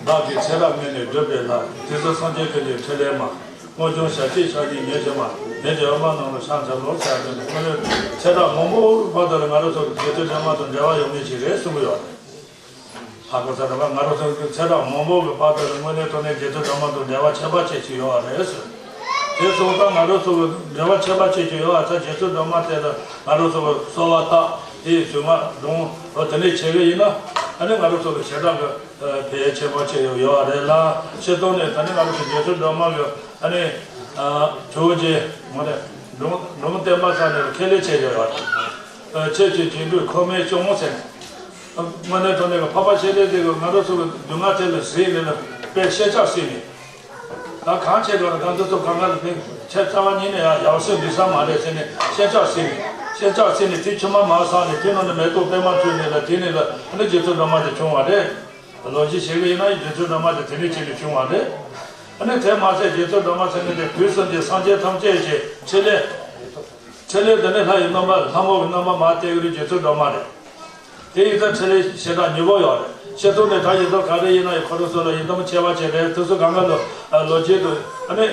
བདག་གིས་ཚེ་རབས་སྔོན་ནས་བསྒྲུབས་པའི་ལྷ། དེ་ཚེ་སངས་རྒྱས་ཀུན་གྱི་ཕྲིན་ལས་མ། དངོས་བྱུང་ཞལ་གཅིག་ཕྱག་གཉིས་ཉེར་གཅིག་མ། ཉེར་གཅིག་ཨ་མ་རྣམས་ལ་ཕྱག་འཚལ་ལོ་ཟེར་ཡ་དེ་དངོས་གནས་ཚེ་རབས་མང་པོའི་བར་དུ་ལ་ང་རང་ཚོ་རྗེ་བཙུན་སྒྲོལ་མ་དང་འབྲེལ་བ་ཡོད་མཁན་ཞིག་རེད་གསུང་གི་ཡོད་རེད། ཧ་གོ་ས་རེད་པ། ང་རང་ཚོ་གི་ཚེ་རབས་མང་པོ་གི་བར་དུ་ལ་དངོས་གནས་དྲང་གནས་རྗེ་བཙུན་སྒྲོལ་མ་དང་འབྲེལ་བ་ཁྱད་པར་ཆེ་ཞིག་ཡོད་པ་རེད་ཟེར། དེ་སོང་ཙང་ང་རང་ཚོ་གི་འབྲེལ་བ་ཁྱད་པར་ཆེ་ཞིག་ཡོད་པ་ཚ་རྗེ་བཙུན་སྒྲོལ་མ་དེ་ལ་ང་རང་ཚོ་གི་གསོལ་བ་བཏབ་དེ་ཡི་བྱུང་བ་སྒྲུང་འོ་དེ་འདྲས་བྱེད་གི་ཡིན་ན་ཨ་ནི་ང་རང་ཚོ་གི་ཞེ་དྲག་གི་ཕན་ཡོན་ཆེན་པོ་ཆེ་ཡོད་ཡོད་པ་རེད་ལ། སྤྱིར་བཏང་ནས་ད་ནི་ང་རང་ཚོ་རྗེ་བཙུན་སྒྲོལ་མ་གི་ཨ་ནི་ཇོ་བོ་རྗེ་མོ་རེད། འབྲོང་འབྲོང་བསྟན་པ་ས་ནས་ཁས་ལེན་བྱས་ཡོད་ཡོད་རེད། ཆོས་ཀྱི་རྗེ་བཙུན་ཁོ་མའི་སྐྱོང་མོ་ཟེར་ནས། དངོས་གནས་དྲང་གནས་ཀྱི་འཕགས་པ་སྤྱན་རས་གཟིགས་ཀྱིས་ང་རང་ཚོ་གི་སྡུག་བསྔལ་དེ་ལ་གཟིགས་ནས་ལ་དཔེ་ཤེས་བྱ་གཟིགས་ནས། ད་གང་བྱས་ཀྱང་ལ་གང་དུ་ཚོ་གང་ག་ལ་ཕན་ཆེ་རྩ་བ་ཉིད་ནས་ཡང་ཡག་སོ་འདི་ས་མ་རེད་ཟེར་ནས་ཤེས་བྱ་གཟིགས་ནས་ཤེས་བྱ་གཟིགས་ནས་དེ་ཆུ་མ་མ་བསགས་ནས་དེ་ནང་ནས་མེ་ཏོག་པད་མ་འཚོལ་ནས་ལ་དེ་ནས་ལ་ཨ་ནི་རྗེ་བཙུན་སྒྲོལ་མ་དེ་བྱུང་བ་རེད། ལོ་རྒྱུས་བྱེད་ཀྱི་ཡིན་ན་རྗེ་བཙུན་སྒྲོལ་མ་དེ་དེ་འདྲའི་ཆེད་དུ་བྱུང་བ་རེད། ཨ་ནི་དེ་མ་ཟད་རྗེ་བཙུན་སྒྲོལ་མ་ཟེར་མཁན་དེ་དུས་གསུམ་གྱི་སངས་རྒྱས་ཐམས་ཅད་ཀྱི་ཕྲིན་ལས། ཕྲིན་ལས་དེ་ནི་ལྷ་ཡི་རྣམ་པ་ལྷ་མོ་གི་རྣམ་པ་མ་བསྟན་གྱི་རྗེ་བཙུན་སྒྲོལ་མ་རེད། དེ་ཡི་ད་ཕྲིན་ལས་ཞེ་དྲག་མྱུར་པོ་ཡོད་རེད། ཤེས་ཐུབ་ནས་ད་ཡིན་ད་ག་རེ་ཡིན་ན་ཡང་ཁོ་རང་ཚོ་ལ་ཡིན་ད་མ་ཆེ་བ་བྱས་རེད། དུས་སུ་གང་ག་ལོ་ལོ་རྒྱུས་དུ་ཨ་ནི་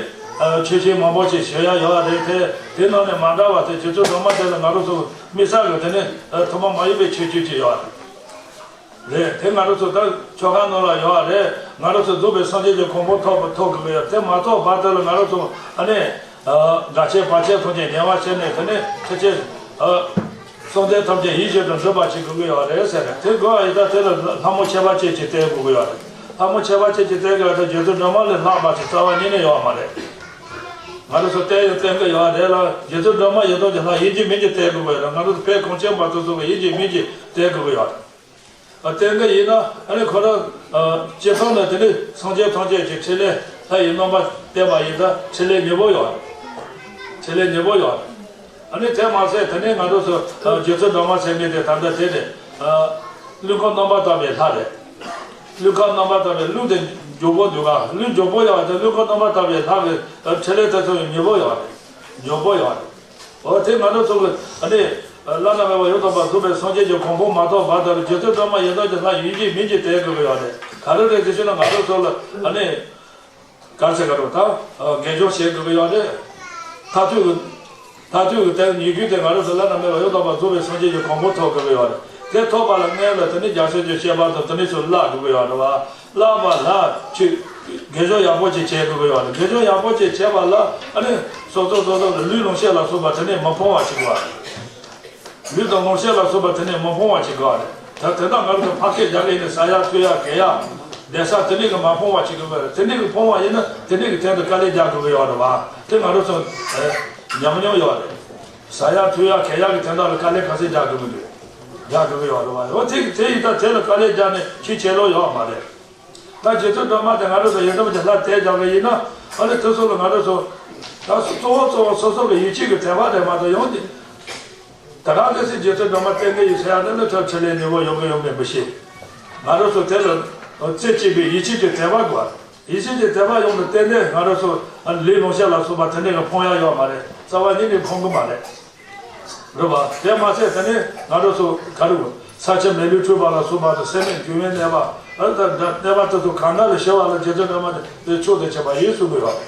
ཆོས་ཆེན་མང་པོ་ཞིག་ཞུ་ཡ་ཡོད་རེད། དེ་དེ་ནང་ནས་མ་འདྲ་བ་དེ་རྗེ་བཙུན་སྒྲོལ་མ་དེ་ལ་ང་རང་ཚོ་དམིགས་བསལ་གྱི་དེ་ནི་ཐོག་མ་མ་ཡིན་པའི་ཆོས་བརྒྱུད་ཅིག་ཡོད་རེད། རེད། དེ་ང་རང་ཚོ་ད་ཆོ་ག་ནང་ལ་ཡོད་རེད། ང་རང་ཚོ་རྫོགས་པའི་སངས་རྒྱས་ཀྱི་གོ་འཕང་ཐོབ་ཐོབ་དགོས་ཡོད། དེ་མ་ཐོབ་བར་དུ་ལ་ང་རང་ཚོ་ཨ་ནི་དགའ་ཆེ་བར་ཆེ་ཐོག་ཆེ་ཉེ་བ་བྱས་ནས་དེ་ནི་ཁྱེད་ཆེ་ སེམས་ཅན་ཐམས་ཅད་ཡིད་བཞིན་དུ་འགྲུབ་པ་ཞིག་དགོས་ཀྱི་ཡོད་རེད་ཟེར་ནས། དེ་དགོས་པ་ཡིན་ཙང་དེ་ལ་ལྷ་མོ་ཁྱད་པར་ཅན་ཅིག་བསྟེན་དགོས་ཀྱི་ཡོད་རེད། ལྷ་མོ་ཁྱད་པར་ཅན་ཅིག་བསྟེན་དགོས་ཡོད་ཙང་རྗེ་བཙུན་སྒྲོལ་མ་ལས་ལྷག་པ་ཞིག་རྩ་བ་ཉིད་ནས་ཡོད་མ་རེད། ང་ཚོ་ཚོ་བསྟེན་ཡང་བསྟེན་གྱི་ཡོད་རེད་ལ། རྗེ་བཙུན་སྒྲོལ་མ་ཡི་དམ་གྱི་ལྷ་ཡིན་གཅིག་མིན་གཅིག་བསྟེན་དགོས་ཀྱི་ཡོད་རེད། ང་ཚོ་ཚོ་བོད་གངས་ཅན་པ་དེ་ཚོ་གི་ཡིན་གཅིག་མིན་གཅིག་བསྟེན་དགོས་ཀྱི་ཡོད་རེད། བསྟེན་གྱི་ཡིན་ན་ཨ་ནི་ཁོ་རང་སྤྱིར་བཏང་ནས་དེ་ནི་སངས་རྒྱས་ཐམས་ཅད་ཀྱི་ཕྲིན་ལས་ལྷ་ཡི་རྣམ་པ་བསྟན་པ་ཡིན་ཙང་ཕྲིན་ལས་མྱུར་པོ་ཡོད་རེད། ཕྲིན་ལས་མྱུར་པོ་ཡོད་རེད། ཨ་ནི་དེ་མ་ཟད་དེ་ནས་ང་ཚོ་ཚོ་རྗེ་བཙུན་སྒྲོལ་མ་ཟེར་མཁན་དེ་ད་ལྟ་དེ་ནས་ཀླུ་ཁམས་རྣམ་པར་དག་པའི་ལྷ་རེད། ཀླུ་ཁམས་རྣམ་པར་དག་པའི་ཀླུ་དེ་མགྱོགས་པོ་འདུག་ག་ཀླུ་མགྱོགས་པོ་ཡོད་པ་དེ་ཀླུ་ཁམས་རྣམ་པར་དག་པའི་ལྷ་གི་ཕྲིན་ལས་དེ་ཚོ་མྱུར་པོ་ཡོད་རེད། མགྱོགས་པོ་ཡོད་རེད། འོ་དེ་ང་ཚོ་ཚོ་གི་ཨ་ནི་བླ་ན་མེད་པ་ཡང་དག་པར་རྫོགས་པའི་སངས་རྒྱས་ཀྱི་གོ་འཕང་མ་ཐོབ་བར་དུ་རྗེ་བཙུན་སྒྲོལ་མ་ཡི་དམ་གྱི་ལྷ་ཡིན་གཅིག་མིན་གཅིག་བསྟེན་དགོས་ཀྱི་ཡོད་རེད། ག་རེ་རེད་ཟེར་ཞུས་ན་ང་ཚོ་ཚོ་ལ་ཨ་ནི། ག་ཚད་ག་རུ་ད། དགེ་སྦྱོར་བྱེད་དགོས་ཀྱི་ཡོད་རེད། མཐར་ཐུག་གི། མཐར་ཐུག་གི་དེ་ཉེ་རྒྱུ་དེ་ང་རང་ཚོ་བླ་ན་མེད་པ་ཡང་དག་པར་རྫོགས་པའི་སངས་རྒྱས་ཀྱི་གོ་འཕང་ཐོབ་དགོས་ཀྱི་ཡོད་རེད། དེ་ཐོབ་པ་ལ་སྔོན་ལ་དེ་ནི་རྒྱལ་སྲས་ཀྱི་བཤད་པ་དང་དེ་ནི་ཚུར་བཀླག་དགོས་ཀྱི་ཡོད་རེད་བ། བཀླག་པ་ལ་ཆོས། དགེ་སྦྱོར་ཡག་པོ་ཅིག་བྱེད་དགོས་ཀྱི་ཡོད་རེད། དགེ་སྦྱོར་ཡག་པོ་ཅིག་བྱེད་པ་ལ་ཨ་ནི་སོ་སོ་སོ་སོ་ལ་ལུས་ལོངས་སྤྱོད་ལ་སོགས་པ་དེ་ནི་མི་ཕོངས་པ་ཞིག་དགོས་པ་རེད། ལུས་དང་ལོངས་སྤྱོད་ལ་སོགས་པ་དེ་ནས་མི་ཕོངས་པ་ཞིག་དགོས་པ་རེད། ད་དེ་དག་ང་ཚོ་ཕ་སྐད་རྒྱག་གི་ཡིན་ན་ཟ་ཡག་འཐུང་ཡག་གད་ཡག་བསྡད་ས་དེ་འདྲས་ཀྱིས་མ་ཕོངས་པ་ཞིག་དགོས་པ་རེད། དེ་འདྲས་ཀྱིས་ཕོངས་པ་ཡིན་ན་དེ་འདྲས་ཀྱི་དོན་དུ་དཀའ་ལས་རྒྱག་དགོས་ཀྱི་ཡོད་རེད་བ། དེ་ང་ཚོ་ཚོ་ཉམས་མྱོང་ཡོད་རེད། ཟ་ཡག་འཐུང་ཡག་གད་ཡག་གི་དོན་དག་ལ་དཀའ་ལས་ག་ཚོད་རྒྱག་དགོས་ཀྱི་འདུག་རྒྱག་དགོས་ཀྱི་ཡོད་རེད་བ། འོ་དེ་དེ་ཡིན་ད་དེ་ལ་དཀའ་ལས་རྒྱག་ནས་ཆོས་བྱེད་ལོང་ཡོད་མ་རེད། ད་རྗེ་བཙུན་སྒྲོལ་མ་དེ་ང་རང་ཚོ་ཡི་དམ་གྱི་ལྷ་དེ་རྒྱག་གི་ཡིན་ན་ཨ་ནི་དེ་ཚོ་ལ་ང་རང་ཚོ་ད་གཙོ་བོ་གཙོ་བོ་སོ་སོ་གི་ཡིད་ཆེས་ཀྱི་དད་པ་དེ་མ་གཏོགས་ཡོང་དེ། ད་ག་གལ་སྲིད་རྗེ་བཙུན་སྒྲོལ་མ་བསྟེན་གི་ཡིན་ཟེར་ཡ་ནི་ནི་ཐབས་ཆེ་ལས་ནུས་པ་ཡོང་གི་ཡོང་མེད་མི་ཤེས། ང་རང་ཚོ་དེ་ལ་རྩེ་གཅིག་པའི་ཡིད་ཆེས་ཀྱི་དད་པ་དགོས། ཡིད་ཆེས་ཀྱི་དད་པ་ཡོང་དུ་བརྟེན་ནས་ང་རང་ཚོ་ལུས་ལོངས་སྤྱོད་ལ་སོགས་པ་དེ་འདྲས་ཀྱི་ཕོངས་ཡ་ཡོད་མ་རེད། རྩ་བ་ཉིད་ནས་ཕོངས་གི་མ་རེད། རེད་བ། དེ་མ་ཟད་དེ་ནས་ང་རང་ཚོ་ག་རེ་ས་ཆུ་མེ་རླུང་འཁྲུགས་པ་ལ་སོགས་པ་དང་སེམས་མེད་རྒྱུ་མེད་གནས་པ་ཨ་ད་གནས་པ་དེ་ཚོ་གང་ག་ལ་ཞི་བ་ལ་རྗེ་བཙུན་སྒྲོལ་མ་དེ་མཆོག་ཏུ་གྱུར་པ་ཡིན་གསུང་གི་ཡོད།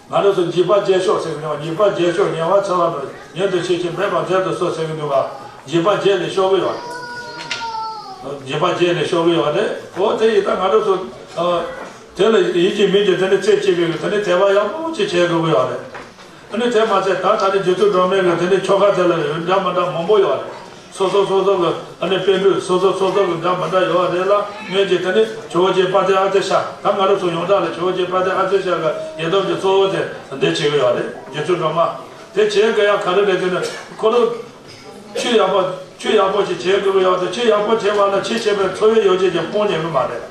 ང་རང་ཚོ་འཇིགས་པ་བརྒྱད་སྐྱོབ་ཟེར་གི་འདུག་འཇིགས་པ་བརྒྱད་སྐྱོབ་ཉེ་བར་འཚེ་བ་དང་ཉེ་དུ་མཆིས་ཤིང་འབད་པ་མཛད་དུ་གསོལ་ཟེར་གི་འདུག་ཉེས་པ་བརྒྱད་ལས་སྐྱོབ་གི་ཡོད། ཉེས་པ་བརྒྱད་ལས་སྐྱོབ་གི་ཡོད་རེད། འོ་དེ་ཡིན་ད་ང་རང་ཚོ་དེ་ལ་ཡིན་གཅིག་མིན་གཅིག་དེ་ནི་རྩེ་གཅིག་པའི་དེ་ནི་དད་པ་ཡག་པོ་ཅིག་བྱེད་དགོས་གི་ཡོད་རེད། ཨ་ནི་དེ་མ་ཚད་ད་ད་ནི་རྗེ་བཙུན་སྒྲོལ་མའི་གི་དེ་ནི་ཆོ་ག་དེ་ལ་འདྲ་མི་འདྲ་མང་པོ་ཡོད་རེད། སོ་སོ་སོ་སོ་གི་ཨ་ནི་དཔེ་འབུལ་སོ་སོ་སོ་སོ་གི་འདྲ་མི་འདྲ་ཡོད་རེད་ལ། ངས་ཀྱི་དེ་ནི་ཇོ་བོ་རྗེ་དཔལ་ལྡན་ཨ་ཏི་ཤ་ད་ང་རང་ཚོ་ཡོངས་གྲགས་ལ་ཇོ་བོ་རྗེ་དཔལ་ལྡན་ཨ་ཏི་ཤ་གི་ཡི་དམ་གྱི་གཙོ་བོ་དེ་འདི་བྱེད་གི་ཡོད་རེད། རྗེ་བཙུན་སྒྲོལ་མ་དེ་བྱེད་དགོས་ཡ་ག་རེ་རེད་ཟེར་ན་ཁོ་རང་ཆོས་ཡག་པོ་ཆོས་ཡག་པོ་ཞིག་བྱེད་དགོས་ཀྱི་ཡོད་དེ། ཆོས་ཡག་པོ་བྱེད་པ་ལ་ཆེས་ཆེ་བའི་འཚོ་བའི་ཡོ་བྱད་ཀྱི་ཕོངས་ཉན་གི་མ་རེད།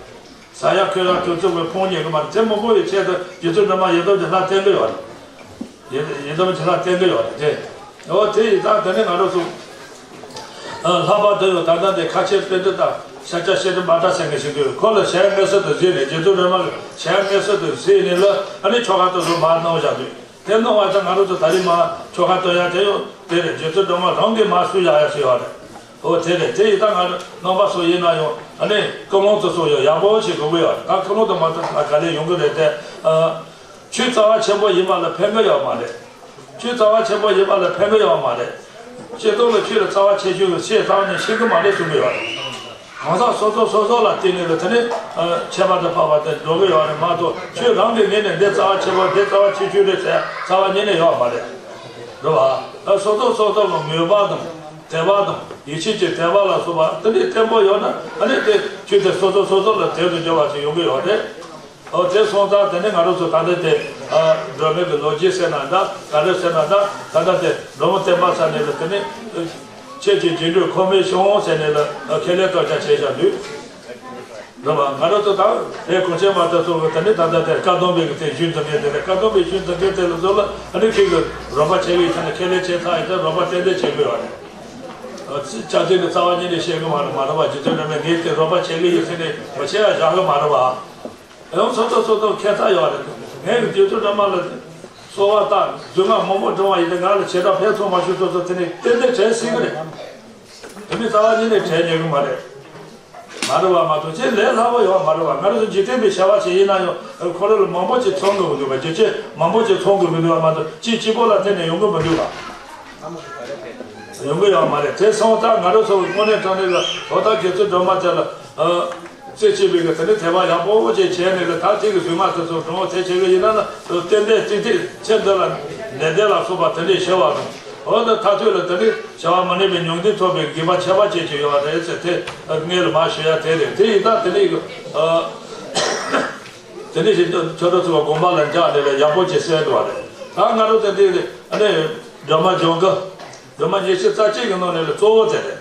ཟ་ཡག་འཐུང་ཡག་དུས་ཚོད་ཀྱི་ཕོངས་ཉན་གི་མ་རེད། དེ་མི་དགོས་པའི་ཆེད་དུ་རྗེ་བཙུན་སྒྲོལ་མ་ཡི་དམ་གྱི་ལྷ་བསྟེན་གི་ཡོད་རེད། ཡི་ཡི་དམ་གྱི་ལྷ་བསྟེན་གི་ཡོད་རེད་དེ། འོ་དེ་ཡི་ད་དེ་ནི་ང་རང་ཚོ་ལྷག་པར་དུ་ཡང་ད་ལྟ་འདི་ཁ་ཆེ་དཔེ་འདི་དང་ཤཱཀྱ་ཤེས་རབ་མ་ཏྲ་ཟེར་མཁན་ཞིག་འདུག་ཁོ་ལ་ཞལ་དངོས་སུ་དུ་གཟིགས་ནས་རྗེ་བཙུན་སྒྲོལ་མ་ལ་ཞལ་དངོས་སུ་དུ་གཟིགས་ནས་ལ་ཨ་ནི་ཆོ་ག་དེ་ཚོ་མར་གནང་བཞག་འདུག་དེ་གནང་བ་ཙང་ང་རང་ཚོ་ད་རེས་མར་ཆོ་ག་གཏོང་ཡ་དེ་ཡང་དེ་རེད། རྗེ་བཙུན་སྒྲོལ་མ་རང་གིས་མར་གསུང་ཡ་ཡ་ཞུ་བ་རེད། འོ་དེ་རེད། དེ་ཡི་ད་ང་རྣམ་པ་ཚོ་ཡིན་ན་ཡང་ཨ་ནི་ཀུན་སློང་དེ་ཚོ་ཡང་ཡག་པོ་ཞིག་དགོས་ཀྱི་ཡོད་རེད། ད་ཀུན་སློང་དེ་མ་ཐུབ་ན་ག་ལེར་ཡོང་གི་རེད་དེ། ཆོས་རྩ་བ་ཆེན་པོ་ཡིན་པ་ལ་ཕན་གི་ཡོད་མ་རེད། ཆོས་རྩ་བ་ཆེན་པོ་ཡིན་པ་ལ་ཕན་གི་ཡོད་མ་རེད། སྤྱིར་བཏང་ལ་ཆོས་ལ་རྩ་བ་ཆེ་ཆུང་གི་ཆེ་ཚང་ནས་ཤེས་གི་མ་རེད་གསུང་གི་ཡོད་རེད། གང་ཟག་སོ་སོ་སོ་སོ་ལ་བརྟེན་ནས་ལ་དེ་ནི་ཁྱད་པར་དུ་འཕགས་པ་དེ་འགྲོ་གི་ཡོད་རེད་མ་གཏོགས། ཁྱོད་རང་གི་ངོས་ནས་འདི་རྩ་བ་ཆེ་བ་འདི་རྩ་བ་ཆེ་ཆུང་རེད་ཟེར་རྩ་བ་ཉིད་ནས་ཡོད་མ་རེད། རེད་བ། སོ་སོ་སོ་སོ་ལ་མོས་པ་དང་དད་པ་དང་ཡིད་ཆེས་ཀྱི་དད་པ་ལ་སོགས་པ་དེ་འདྲའི་བརྟན་པོ་ཡོད་ན་ཨ་ནི་དེ་ཆོས་དེ་སོ་སོ་སོ་སོ་ལ་དོན་དུ་འགྱུར་བ་ཞིག་ཡོང་གི་ཡོད་རེད། ཨོ་དེ་སོང་ཙང་དེ་ནི་ང་རང་ཚོ་ད་ལྟ་དེ་ཨ་སྒྲོལ་མའི་གི་ལོ་རྒྱུས་ཟེར་ན་འདྲ་ག་རེ་ཟེར་ན་འདྲ། ད་ལྟ་དེ་འབྲོག་མོ་བསྟན་པ་ཟེར་ནས་ལ་དེ་ནི་ཁྱེད་ཀྱི་རྗེས་འགྲོ་ཁོ་མའི་ཤོང་ཟེར་ནས་ལ་ཁས་ལེན་གཏོང་བྱ་བྱས་བཞག་འདུག་རེད་བ། ང་རང་ཚོ་ད་རེས་གོང་ཆེན་མ་ད་ཚོ་གི་དེ་ནི་ད་ལྟ་དེ་བཀའ་གདམས་པའི་གི་དེ་གཞུང་འཛིན་མཁན་དེ་རེད། བཀའ་གདམས་པའི་གཞུང་འཛིན་མཁན་དེ་ལ་ཚོ་ལ་ཨ་ནི་ཁྱེད་ཀྱི་རོགས་པ་བྱེད་གི་ཡིན་ཟེར་ནས་ཁས་ལེན་བྱས་ཚར་ཡིན་ཙང་རོགས་པ་ཏན་ཏན་བྱེད་དགོས་བ་རེད། ཨ་ཙི་ཅག་ཅིག་ནི་རྩ་བ་ཉིད་ནས་བཤད་གི་མ་རེད་མ་རེད་བ། རྗེ་བཙུན་སྒྲོལ་མས་ངས་དེ་རོགས་པ་བྱེད་གི་ཡིན་ཟེར་ནས་མ་བྱེད་ཡ་བཞག་གི་མ་རེད་བ། ཡང་སོ་སོ་སོ་སོ་ཁྱད་མཚར་ཡོད་རེད། ངས་རྗེ་བཙུན་སྒྲོལ་མ་ལ་གསོལ་བ་བཏབ་རྫུན་སྔགས་མང་པོ་བགྲངས་པ་ཡིན་ཏེ་ང་ལ་བྱེ་བྲག་ཕན་ཐོགས་མ་བྱུང་སོ་སོ་དེ་ནས་ཏན་ཏན་དྲན་སྲིད་གི་རེད། དེ་མིན་རྩ་བ་ཉིད་ནས་དྲན་ཉན་གི་མ་རེད། མ་རེད་བ་མ་གཏོགས་ཅིག་ལས་སླ་པོ་ཡོད་མ་རེད་བ། ང་རང་ཚོ་འཇིག་རྟེན་པའི་བྱ་བ་ཞིག་ཡིན་ན་ཡང་ཁོ་རང་ལ་མང་པོ་ཅིག་ཚང་དགོས་ཀྱི་འདུག་བ། རྒྱུ་རྐྱེན་མང་པོ་ཅིག་ཚང་དགོས་ཀྱི་འདུག་བ་མ་གཏོགས་གཅིག་གཅིག་པོ་ལ་བརྟེན་ནས་ཡོང་གི་མི་འདུག་བ། ཡོང་གི་ཡོད་མ་རེད། དེ་སོང་ཙང་ང་རང་ཚོ་གི་དངོས་གནས་དྲང་གནས་ལ་ལོ་ལྟར་རྗེ་བཙུན་སྒྲོལ་མ་དེ་ལ་ཨ་རྩེ་གཅིག་པའི་གི་དེ་ནི་དད་པ་ཡག་པོ་ཅིག་བྱས་ནས་ལ་ད་ཐེངས་ཀྱི་རྫུན་སྔགས་དེ་ཚོ་བགྲང་བ་དེ་བྱེད་གི་ཡིན་ན་ལ་ཏན་ཏན་ཏིག་ཏིག་ཚེ་འདི་ལ་ནད་བདེ་ལ་སོགས་པ་དེ་འདྲས་ཞི་བ་དང་ འོ་ད་མཐར་ཐུག་ལ་དེ་ནི་བྱ་བ་མི་ནུས་པའི་ཉུང་འདུས་ཐོབ་པའི་དགེ་བ་ཆེ་བ་ཅན་ཅིག་ཡོད་རེད་ཟེར་དེ་ངས་ལ་མ་ཞུ་ཡ་དེ་རེད། དེ་ཡིན་ད་དེ་ནི་ཨ། དེ་ནི་ཞིག་ཆོས་གྲོགས་ཚོ་དགོངས་པ་ལ་འཇགས་ནས་ལ་ཡག་པོ་ཅིག་གསན་འགྲོ་བ་རེད། ད་ང་རང་ཚོ་འདི་ཨ་ནི་སྒྲོལ་མ་འབྱུང་གི་སྒྲོལ་མ་ཉི་ཤུ་རྩ་གཅིག་གི་ནང་ནས་ལ་གཙོ་བོ་དེ་རེད།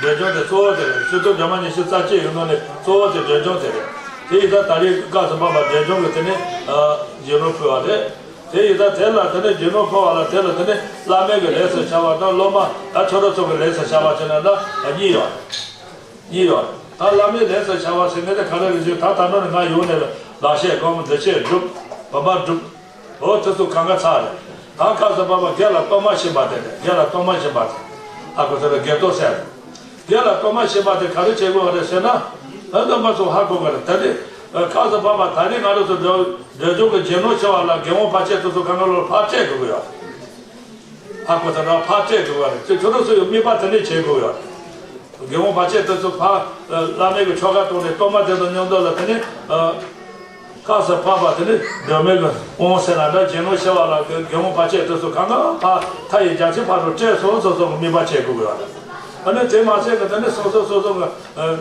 འབྲས་ལྗོངས་དེ་གཙོ་བོ་དེ་རེད། སྤྱི་ཚོགས་སྒྲོལ་མ་ཉི་ཤུ་རྩ་གཅིག་གི་ནང་ནས་གཙོ་བོ་དེ་འབྲས་ལྗོངས་དེ་རེད། དེ་ཡིན་ད་ད་རེས་སྐབས་སུ་བབས་པ་འབྲས་ལྗོངས་ཀྱི་དེ་ནི་རྒྱུ་ནོར་ཕུལ་བ་རེད། དེ་ཡིན་ད་དེ་ལ་དེ་ནི་རྒྱུ་ནོར་ཕུལ་བ་ལ་དེ་ལ་དེ་ནི་བླ་མའི་གི་ལས་སུ་བྱ་བ་དང་སློབ་མ་ད་ཆོས་གྲོགས་ཚོ་གི་ལས་སུ་བྱ་བ་བྱས་ན་ད་གཉིས་ཡོད་རེད། གཉིས་ཡོད་རེད། ད་བླ་མའི་ལས་སུ་བྱ་བ་ཟེར་མཁན་དེ་ག་རེ་རེད་ཟེར་ད་ད་ནོར་ནི་ང་ཡོང་ནས་ལ་ལག་ཤེས་སྒོམ་འདི་ཤེས་སྒྲུབ་བམ་པ་སྒྲུབ། འོ་དེ་ཚོ་གང་ག་ཚར་རེད། ད་སྐབས་སུ་བབས་པ་དགེ་ལ་གཏོར་མ་བྱིན་པ་དེ་རེད། དགེ་ལ་གཏོར་མ་བྱིན་པ་དེ། ཨ་ཁུ་ཚོ་ལ་དགེ་གཏོར་ཟེར། དགེ་ལ་གཏོར་མ་བྱིན་པ་དེ་ག་རེ་བྱེད་དགོས་པ་རེད་ཟེར་ན། ཨ་ནི་མ་ཚོ་ཧ་གོ་གི་རེད། ད་རེས་སྐབས་སུ་བབས་པ་ད་རེས་ང་རང་ཚོ་འབྲས་འབྲས་ལྗོངས་ཀྱི་རྒྱུ་ནོར་ཆེ་བ་ལ་དགེ་སློང་ཕལ་ཆེར་དེ་ཚོ་གང་ག་ལོར་ཕར་སྤྲད་དགོས་ཀྱི་ཡོད། ཧ་གོ་ཚར་ར་ཕར་སྤྲད་དགོས་པ་རེད། ཚེ་ཁྱོད་རང་ཚོ་ཡང་དམིགས་པ་དེ་འདྲས་བྱེད་དགོས་ཡོད། དགེ་སློང་ཕལ་ཆེར་དེ་ཚོ་ཕར་བླ་མའི་གི་ཆོ་ག་གཏོང་ནས་གཏོར་མ་དེ་དང་མཉམ་དུ་ལ་དེ་ནས་སྐབས་སུ་བབས་པ་དེ་ནས་སྒྲོལ་མའི་གི་དབང་ཟེར་ན་འདྲ་རྒྱུ་ནོར་ཆེ་བ་ལ་དགེ་སློང་ཕལ་ཆེར་དེ་ཚོ་གང་ག་ཕར་མཐའ་ཡི་རྒྱ་མཚོའི་ཕར་དུ་སྤྲད་སོང་སོང་སོང་གི་དམིགས་པ་བྱེད་དགོས་ཡོད། ཨ་ནི་དེ་མ་ཟད་གི་དེ་ནས་སོ་སོ་སོ་སོ་གི་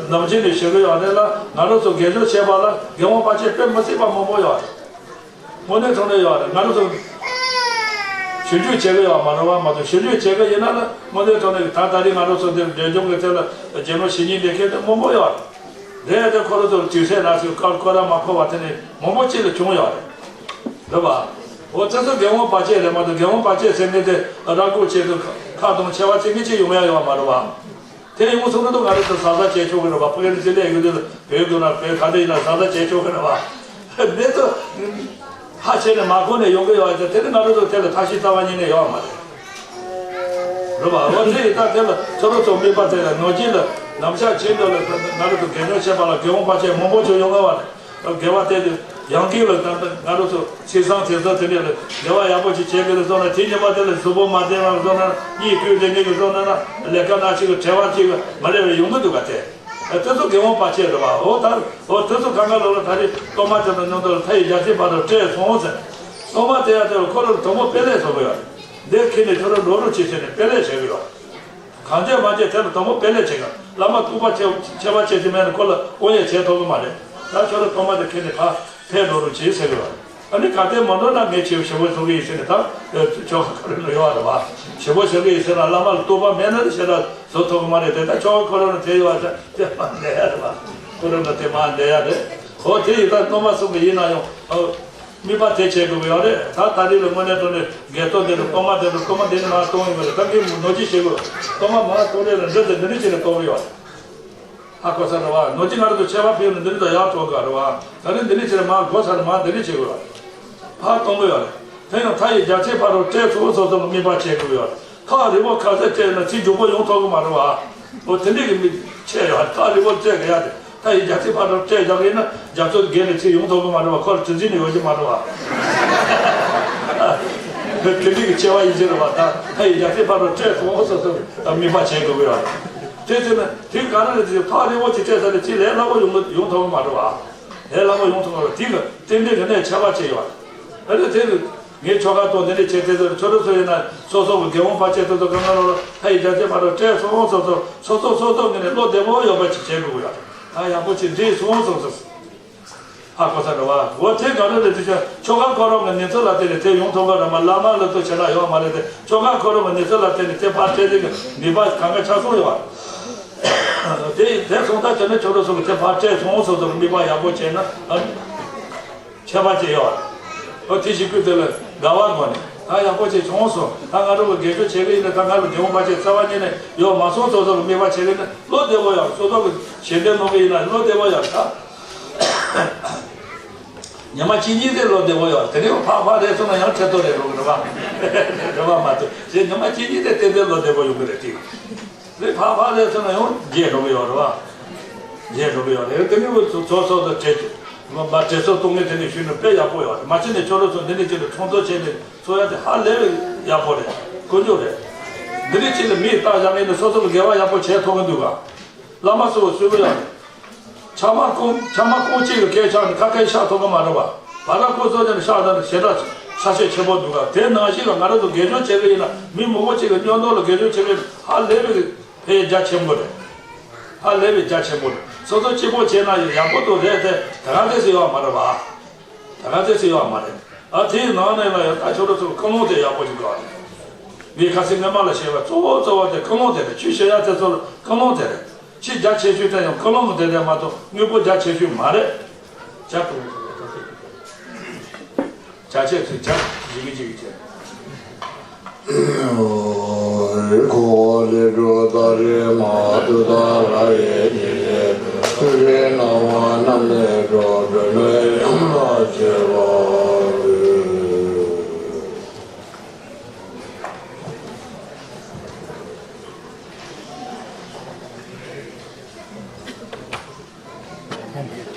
ནམ་རྒྱུན་ནས་བྱེད་གི་ཡོད་རེད་ལ། ང་རང་ཚོ་དགེ་སྦྱོར་བྱེད་པ་ལ་དགེ་སློང་ཕལ་ཆེར་དཔེ་མི་སྲིད་པ་མང་པོ་ཡོད་རེད། དངོས་གནས་དྲང་གནས་ཡོད་རེད། ང་རང་ཚོ་ཞིབ་འཇུག་བྱེད་ཀྱི་ཡོད་མ་རེད་བ། མ་གཏོགས་ཞིབ་འཇུག་བྱེད་ཀྱི་ཡིན་ན་ལ་དངོས་གནས་དྲང་གནས་ད་ད་རེས་ང་རང་ཚོ་འདིར་འབྲས་ལྗོངས་ཀྱི་ཐད་ལ་རྒྱུ་ནོར་ཞིག་གཉིས་ལེན་མཁན་དེ་མང་པོ་ཡོད་རེད། དེ་ཡང་དེ་ཁོ་རང་ཚོར་དུས་ཚོད་ན་ཞིག་སྐར་ཁོ་རང་མ་འཁོར་བ་དེ་ནས་མང་པོ་ཅིག་ལ་བྱུང་ཡོད་རེད། རེད་བ། འོ་དེ་ཚོ་དགེ་སློང་ཕལ་ཆེར་རེད་མ་གཏོགས་དགེ་སློང་ཕལ་ཆེར་ཟེར་མཁན་དེ་ར་སྐོར་བྱེད་དུས་ཁ་གདོང་མཆེ་བ་གཅིག་གཉིས་ཅིག་ཡོང་ཡ་ཡོད་མ་རེད་བ། དེ་ཡོང་སོང་ན་ང་རང་ཚོ་བཟའ་ཟླ་བྱེད་ཆོག་གི་རེད་བ། ཕ་གི་ནས་ཅི་ལས་ཡོད་དུས་ལ་བོད་དུ་ན་བོད་ག་འདྲ་ཡིན་ན་བཟའ་ཟླ་བྱེད་ཆོག་གི་རེད་བ། འདི་ཚོ་ཧ་བྱས་ནས་མ་གོ་ནས་ཡོང་གི་ཡོད་ཅེས་དེ་ནི་ང་རང་ཚོ་དེ་ལ་ཐབས་ཤེས་རྩ་བ་ཉིད་ནས་ཡོད་མ་རེད། རེད་བ། འོ་དེ་ཡིན་ད་དེ་ལ་ཚོ་རོ་ཚོ་མི་པ་དེ་ལ་ནོར་གྱིས་ལ་ནམ་ཞག་ཆེད་དུ་ལ་ང་རང་ཚོ་དགེ་སྦྱོར་བྱེད་པ་ལ་དགེ་སློང་ཕལ་ཆེར་མང་པོ་ཅིག་ཡོང་གི་བ་རེད། དགེ་བ་དེ་དུས་ཡང་ཀིང་ལ་ད་ལྟ་ང་རང་ཚོ་ཚེས་བཟང་ཚེས་བཟང་དེ་འདྲ་ལ་དགེ་བ་ཡག་པོ་ཅིག་བྱེད་དགོས་ལ་སོང་ན་དེ་ཉིན་མ་དེ་ལ་གཟུགས་པོ་མ་བདེ་བ་སོང་ན་གཉིད་ཁུག་དེ་ངེད་ཀྱི་སོང་ན་ན་ལས་ཀ་སྣ་གཅིག་གི་བྲེལ་བ་གཅིག་གི་མ་རེད་བས་ཡོང་གི་འདུག་ག་དེ། ཨ་དེ་ཚོ་དགེ་སློང་ཕལ་ཆེར་རེད་བ། འོ་ད་འོ་དེ་ཚོ་གང་ག་ལོ་ལ་ད་རེས་གཏོར་མ་དེ་དང་མཉམ་དུ་ལ་མཐའ་ཡི་རྒྱ་མཚོའི་བར་དུ་སྤྲད་སོང་ཟེར། གཏོར་མ་དེ་ཡང་དེ་ལ་ཁོ་རང་དང་པོ་དཔེ་ལེགས་བཟོ་གི་ཡོད་རེད། འདིར་ཁྱེར་ནས་ཁྱོད་རང་འགྲོ་རོགས་བྱེད་ཟེར་ནས་དཔེ་ལེགས་བྱེད་གི་ཡོད་རེད། གང་བྱས་མ་བྱས་དེ་ལ་དང་པོ་དཔེ་ལེགས་བྱེད་དགོས། བླ་མ་ཐུགས་པ་ཆེ་ཆེ་བ་བྱེད་ཀྱི་མེད་ན་ཁོ་ལ་དབང་ཡང་བྱེད་ཐུབ་ཀྱི་མ་རེད། ད་ཁྱོད་རང་གཏོར་མ་དེ་ཁྱེར་ནས་ཕར་ཕེབས་འགྲོ་རོགས་བྱེད་ཟེར་གི་ཡོད་རེད། ཨ་ནི་ག་དེ་མ་འགྲོ་ན་ངས་ཞེ་པོ་ཞེ་པོ་བཟོ་གི་ཡིན་ཟེར་ནས་ད་ཆོ་ག་ཁོ་རང་ལ་ཡོད་རེད་བ། ཞེ་པོ་བཟོ་གི་ཡིན་ཟེར་ན་བླ་མ་ལ་རྟོགས་པ་མེད་ན་ཞེ་དྲག་བཟོ་ཐུབ་ཀྱི་མ་རེད་དེ། ད་ཆོ་ག་ཁོ་རང་ལ་དེ་ཡོད་ད་དེ་མ་འདས་ཡ་རེད་བ། ཁོ་རང་ལ་དེ་མ་འདས་ཡ་རེད། ཨོ་དེ་ཡིན་ད་གཏོར་མ་གསུང་གི་ཡིན་ན་ཡང་ཨོ། དམིགས་པ་དེ་བྱེད་དགོས་ཀྱི་ཡོད་རེད། ད་ད་རེས་ལ་དངོས་གནས་དྲང་གནས་དགེ་ཐོག་འདི་ལ་གཏོར་མ་དེ་ལ་གཏོར་མ་འདི་ནི་མར་གཏོང་ཡོང་གི་རེད། ད་གིན་ནོར་གྱིས་བྱེད་དགོས། གཏོར་མ་མར་གཏོང་རེས་ལ་འདི་དང་འདི་ནི་བྱས་ནས་གཏོང་གི་ཡོད་རེད། ཧ་གོ་ས་རེད་བ། ནོར་གྱིས་ང་རང་ཚོ་ཆད་པ་ཕེབས་ནས་འདི་ནི་ད་ཡར་གཏོང་གི་རེད་བ། ད་ནི་འདི་ནི་བྱས་ནས་མར་འགོ་ཚར་ནས་མར་འདི་ནི་བྱེད་དགོས་རེད། ཕར་གཏོང་གི་ཡོད་རེད། དེ་ཡང་མཐའ་ཡི་རྒྱ་མཚོའི་ཕར་རུ་སྤྲད་ཚུགས་སོ་སོ་ལ་དམིགས་པ་བྱེད་དགོས་ཡོད་རེད། ཐག་རིང་པོ་ག་ཚོད་བལྟས་ན་ཚིག་མགྱོགས་པོ་ཡོང་ཐུབ་ཀྱི་མ་རེད་བ། འོ་དེ་འདྲས་ཀྱི་མི་ཆེ་ཡོད། ཐག་རིང་པོ་བལྟས་གི་ཡ་དེ་ད་ཡི་རྒྱ་ཚིག་ཕར་འགྲོ་བལྟས་བཞག་གི་ཡིན་ན་རྒྱ་མཚོ་བརྒལ་ནས་ཚིག་ཡོང་ཐུབ་ཀྱི་མ་རེད་བ། ཁོ་ལ་དྲི་འཛིན་ནི་ཡོད་ཀྱི་མ་རེད་བ། དེ་འདྲས་ཀྱི་ཆེ་བ་ཡིན་གྱི་རེད་བ། ད་ད་ཡི་རྒྱ་ཚིག་ཕར་འགྲོ་བལྟས་སོང་སོ་སོ་དམིགས་པ་བྱེད་དགོས་གི་ཡོད། དེ་ཚོ་ནི་དེ་ག་རེ་རེད་ཟེར། ཐག་རིང་པོ་ཅིག་བལྟས་ཚར་ནས་ཚིག་ལས་སླ་པོ་ཡོང་ཡོང་ཐུབ་ཀྱི་མ་རེད་བ། ལས་སླ་པོ་ཡོང་ཐུབ་ཀྱི་རེད། དེ་གི་རྟེན་འབྲེལ་གི་གནད་ཁྱད་པར་ཆེ་ཡོད། ཨ་ནི་དེ་ངས་ཆོ་ག་གཏོང་དེ་འདྲས་བྱས་དེ་ཚོ་ཆོ་འཕྲུལ་ཚོ་ཡིན་ན་སོ་སོ་གི་དགེ་སློང་ཕལ་ཆེར་དེ་ཚོ་གང་ག་ལོ་ལ་ལྷ་ཡི་རྒྱ་མཚོའི་ཕ་རོལ་བསྐྲད་སོང་སོ་སོ་སོ་སོ་སོ་སོ་ངས་ནས་བློ་བདེ་པོ་ཡོད་པ་ཅིག་བྱེད་དགོས་ཀྱི་ཡོད། ད་ཡག་པོ་ཅིག་འགྲིག་སོང་སོ་སོ། ཧ་གོ་ས་རེད་བ། འོ་དེ་ག་རེ་རེད་དེ་ཆོ་ཆོ་ག་ཁོ་རང་གི་ནུས་ཚོད་ལ་བརྟེན་ནས་དེ་ཡོང་ཐུབ་པ་རེད་མ། བླ་མ་ལ་ཐུག་ཆེ་ལ་ཡོད་མ་རེད་དེ། ཆོ་ག་ཁོ་རང་གི་ནུས་ཚོད་ལ་བརྟེན་ནས་དེ་ཕར་བསྐྲད་དེ་གི་ནུས་པ་གང་ག་ཆགས་སོང་ཡོད་བ། དེ་དེ་སོང་ད་ཆ་ནས་ཆོ་འཕྲུལ་སོང་གི་དེ་ཕར་བསྐྲད་སོང་སོ་སོ་གི་ནུས་པ་ཡག་པོ་བྱས་ན་ཨ། ཁྱད་པར་ཅན་ཡོད་རེད། ཨོ་དེ་ཞིག་ཁུལ་དེ་ལ་དགའ་བ་དགོངས་ནས་ད་ཡག་པོ་ཅིག་བྱུང་སོང་། ད་ང་རང་གི་དགེ་སྦྱོར་བྱེད་ཀྱི་ཡིན་ན་ད་ང་ལ་དགེ་སློང་ཕལ་ཆེར་རྩ་བ་ཉིད་ནས་ཡོད་མ་སོང་སོ་སོ་གི་དམིགས་པ་བྱེད་ཀྱི་ཡིན་ན་བློ་བདེ་པོ་ཡོད། སོ་སོ་གི་ཞལ་འདེབས་གནང་གི་ཡིན་ན་བློ་བདེ་པོ་ཡོད་ད། ཉི་མ་གཅིག་གཉིས་དེ་བློ་བདེ་པོ་ཡོད། དེ་ནས་ཕར་ཕར་རེད་སོང་ན་ཡང་ཁྲེལ་ཏོ་རེད་རོགས་རེད་བ། རེད་བ་མ་གཏོགས་ཞེས་ཉི་མ་གཅིག་གཉིས་དེ་ཏན་ཏན་བློ་བདེ་པོ་ཡོང་གི་རེད་དེ། རེད་ཕར་ཕར་ལས་ཚོད་ན་ཡང་རྒྱས་འགྲོ་གི་ཡོད་རེད་བ། རྒྱས་འགྲོ་གི་ཡོད་རེད། དེ་ནི་འུ་ཚོ་ཚོགས་གཙོ་དང་གྲོས་ཚོགས་མ་གྲོས་ཚོགས་གཏོང་མཁན་དེ་ནས་ཞུས་ན་དཔེ་ཡག་པོ་ཡོད་རེད། མ་བྱས་ནས་ཁྱོད་རང་ཚོ་འདི་ནས་ཁྱེད་ཚོ་ཁྲོམ་ཚོགས་བྱས་ནས་ཚོགས་ཡ་དེ་ཧ་ལས་ཡག་པོ་རེད། དཀོན་མཆོག་རེད། འདི་ནས་ཁྱེད་ལ་མིས་བཏགས་བཞག་ངེས་ནས་སོ་སོ་གི་དགེ་བ་ཡག་པོ་བྱས་ཐུབ་གི་འདུག་ག་བླ་མ་གསོལ་བ་གསོལ་གི་ཡོད་རེད། ཕྱག་མ་རྐང་ཕྱག་མ་རྐང་གཅིག་གི་སྐད་ཆག་ནས་ཁ་སྐད་ཤག་ཐུབ་གི་མ་རེད་བ། བར་ན་ཁོ་ཚོ་ཀྱང་ཤག་ད་ནི་ཞེ་དྲག་ ཁ་ཤས་ཆེན་པོ་འདུག་ག་དེ་ནང་བཞིན་ལ་ང་རང་ཚོ་དགེ་སྦྱོར་བྱེད་ཀྱི་ཡིན་ན། མི་མང་པོ་ཅིག་གི་སྙོན་ཐོག་ལ་དགེ་སྦྱོར་བྱེད་ཀྱི་ཡིན་ན། ཧ་ལས་པའི་ཕན་ཡོན་རྒྱ་ཆེན་པོ་རེད། ཧ་ལས་པའི་རྒྱ་ཆེན་པོ་རེད། སོ་སོ་གཅིག་པོ་བྱས་ན་ཡང་ཡག་པོ་འདུག་རེད་དེ། ད་ག་དེ་སུ་ཡོད་མ་རེད་བ། ད་ག་དེ་སུ་ཡོད་མ་རེད། ཨ་དེའི་ནང་ནས་ལ་ཡང་ད་ཁྱོད་རང་ཚོ་ཀུན་སློང་དེ་ཡག་པོ་ཞིག་དགོས་རེད། ངས་ཁ་སང་སྔོན་མ་ལ་བཤད་པ་གཙོ་བོ་གཙོ་བོ་དེ་ཀུན་སློང་དེ་རེད། ཆོས་བཤད་ཡ་དེ་ཚོ་ལ་ཀུན་སློང་དེ་རེད། ཆེས་རྒྱ་ཆེ་ཤོས་དེ་ཡང་ཀུན་སློང་དེ་རེད་མ་གཏོགས་དངོས་པོ་རྒྱ་ཆེ་ཤོས་མ་རེད། བྱ་དང་། བྱ་བྱེད་ཚུལ་བྱ། བྱེད་ཀྱི་བྱེད་ཀྱི་བྱེད། འཁོར་བ་ལས་སྒྲོལ་ཏཱ་རེ་མ་ཏུཏྟཱ་ར་ཡེ་ཉེ་ལེ། ཐུགས་རྗེ་སྣང་བ་རྣམས་ལས་སྒྲོལ། སྒྲོལ་མའི་དབྱངས་ལ་བྱེད་པ་ལས།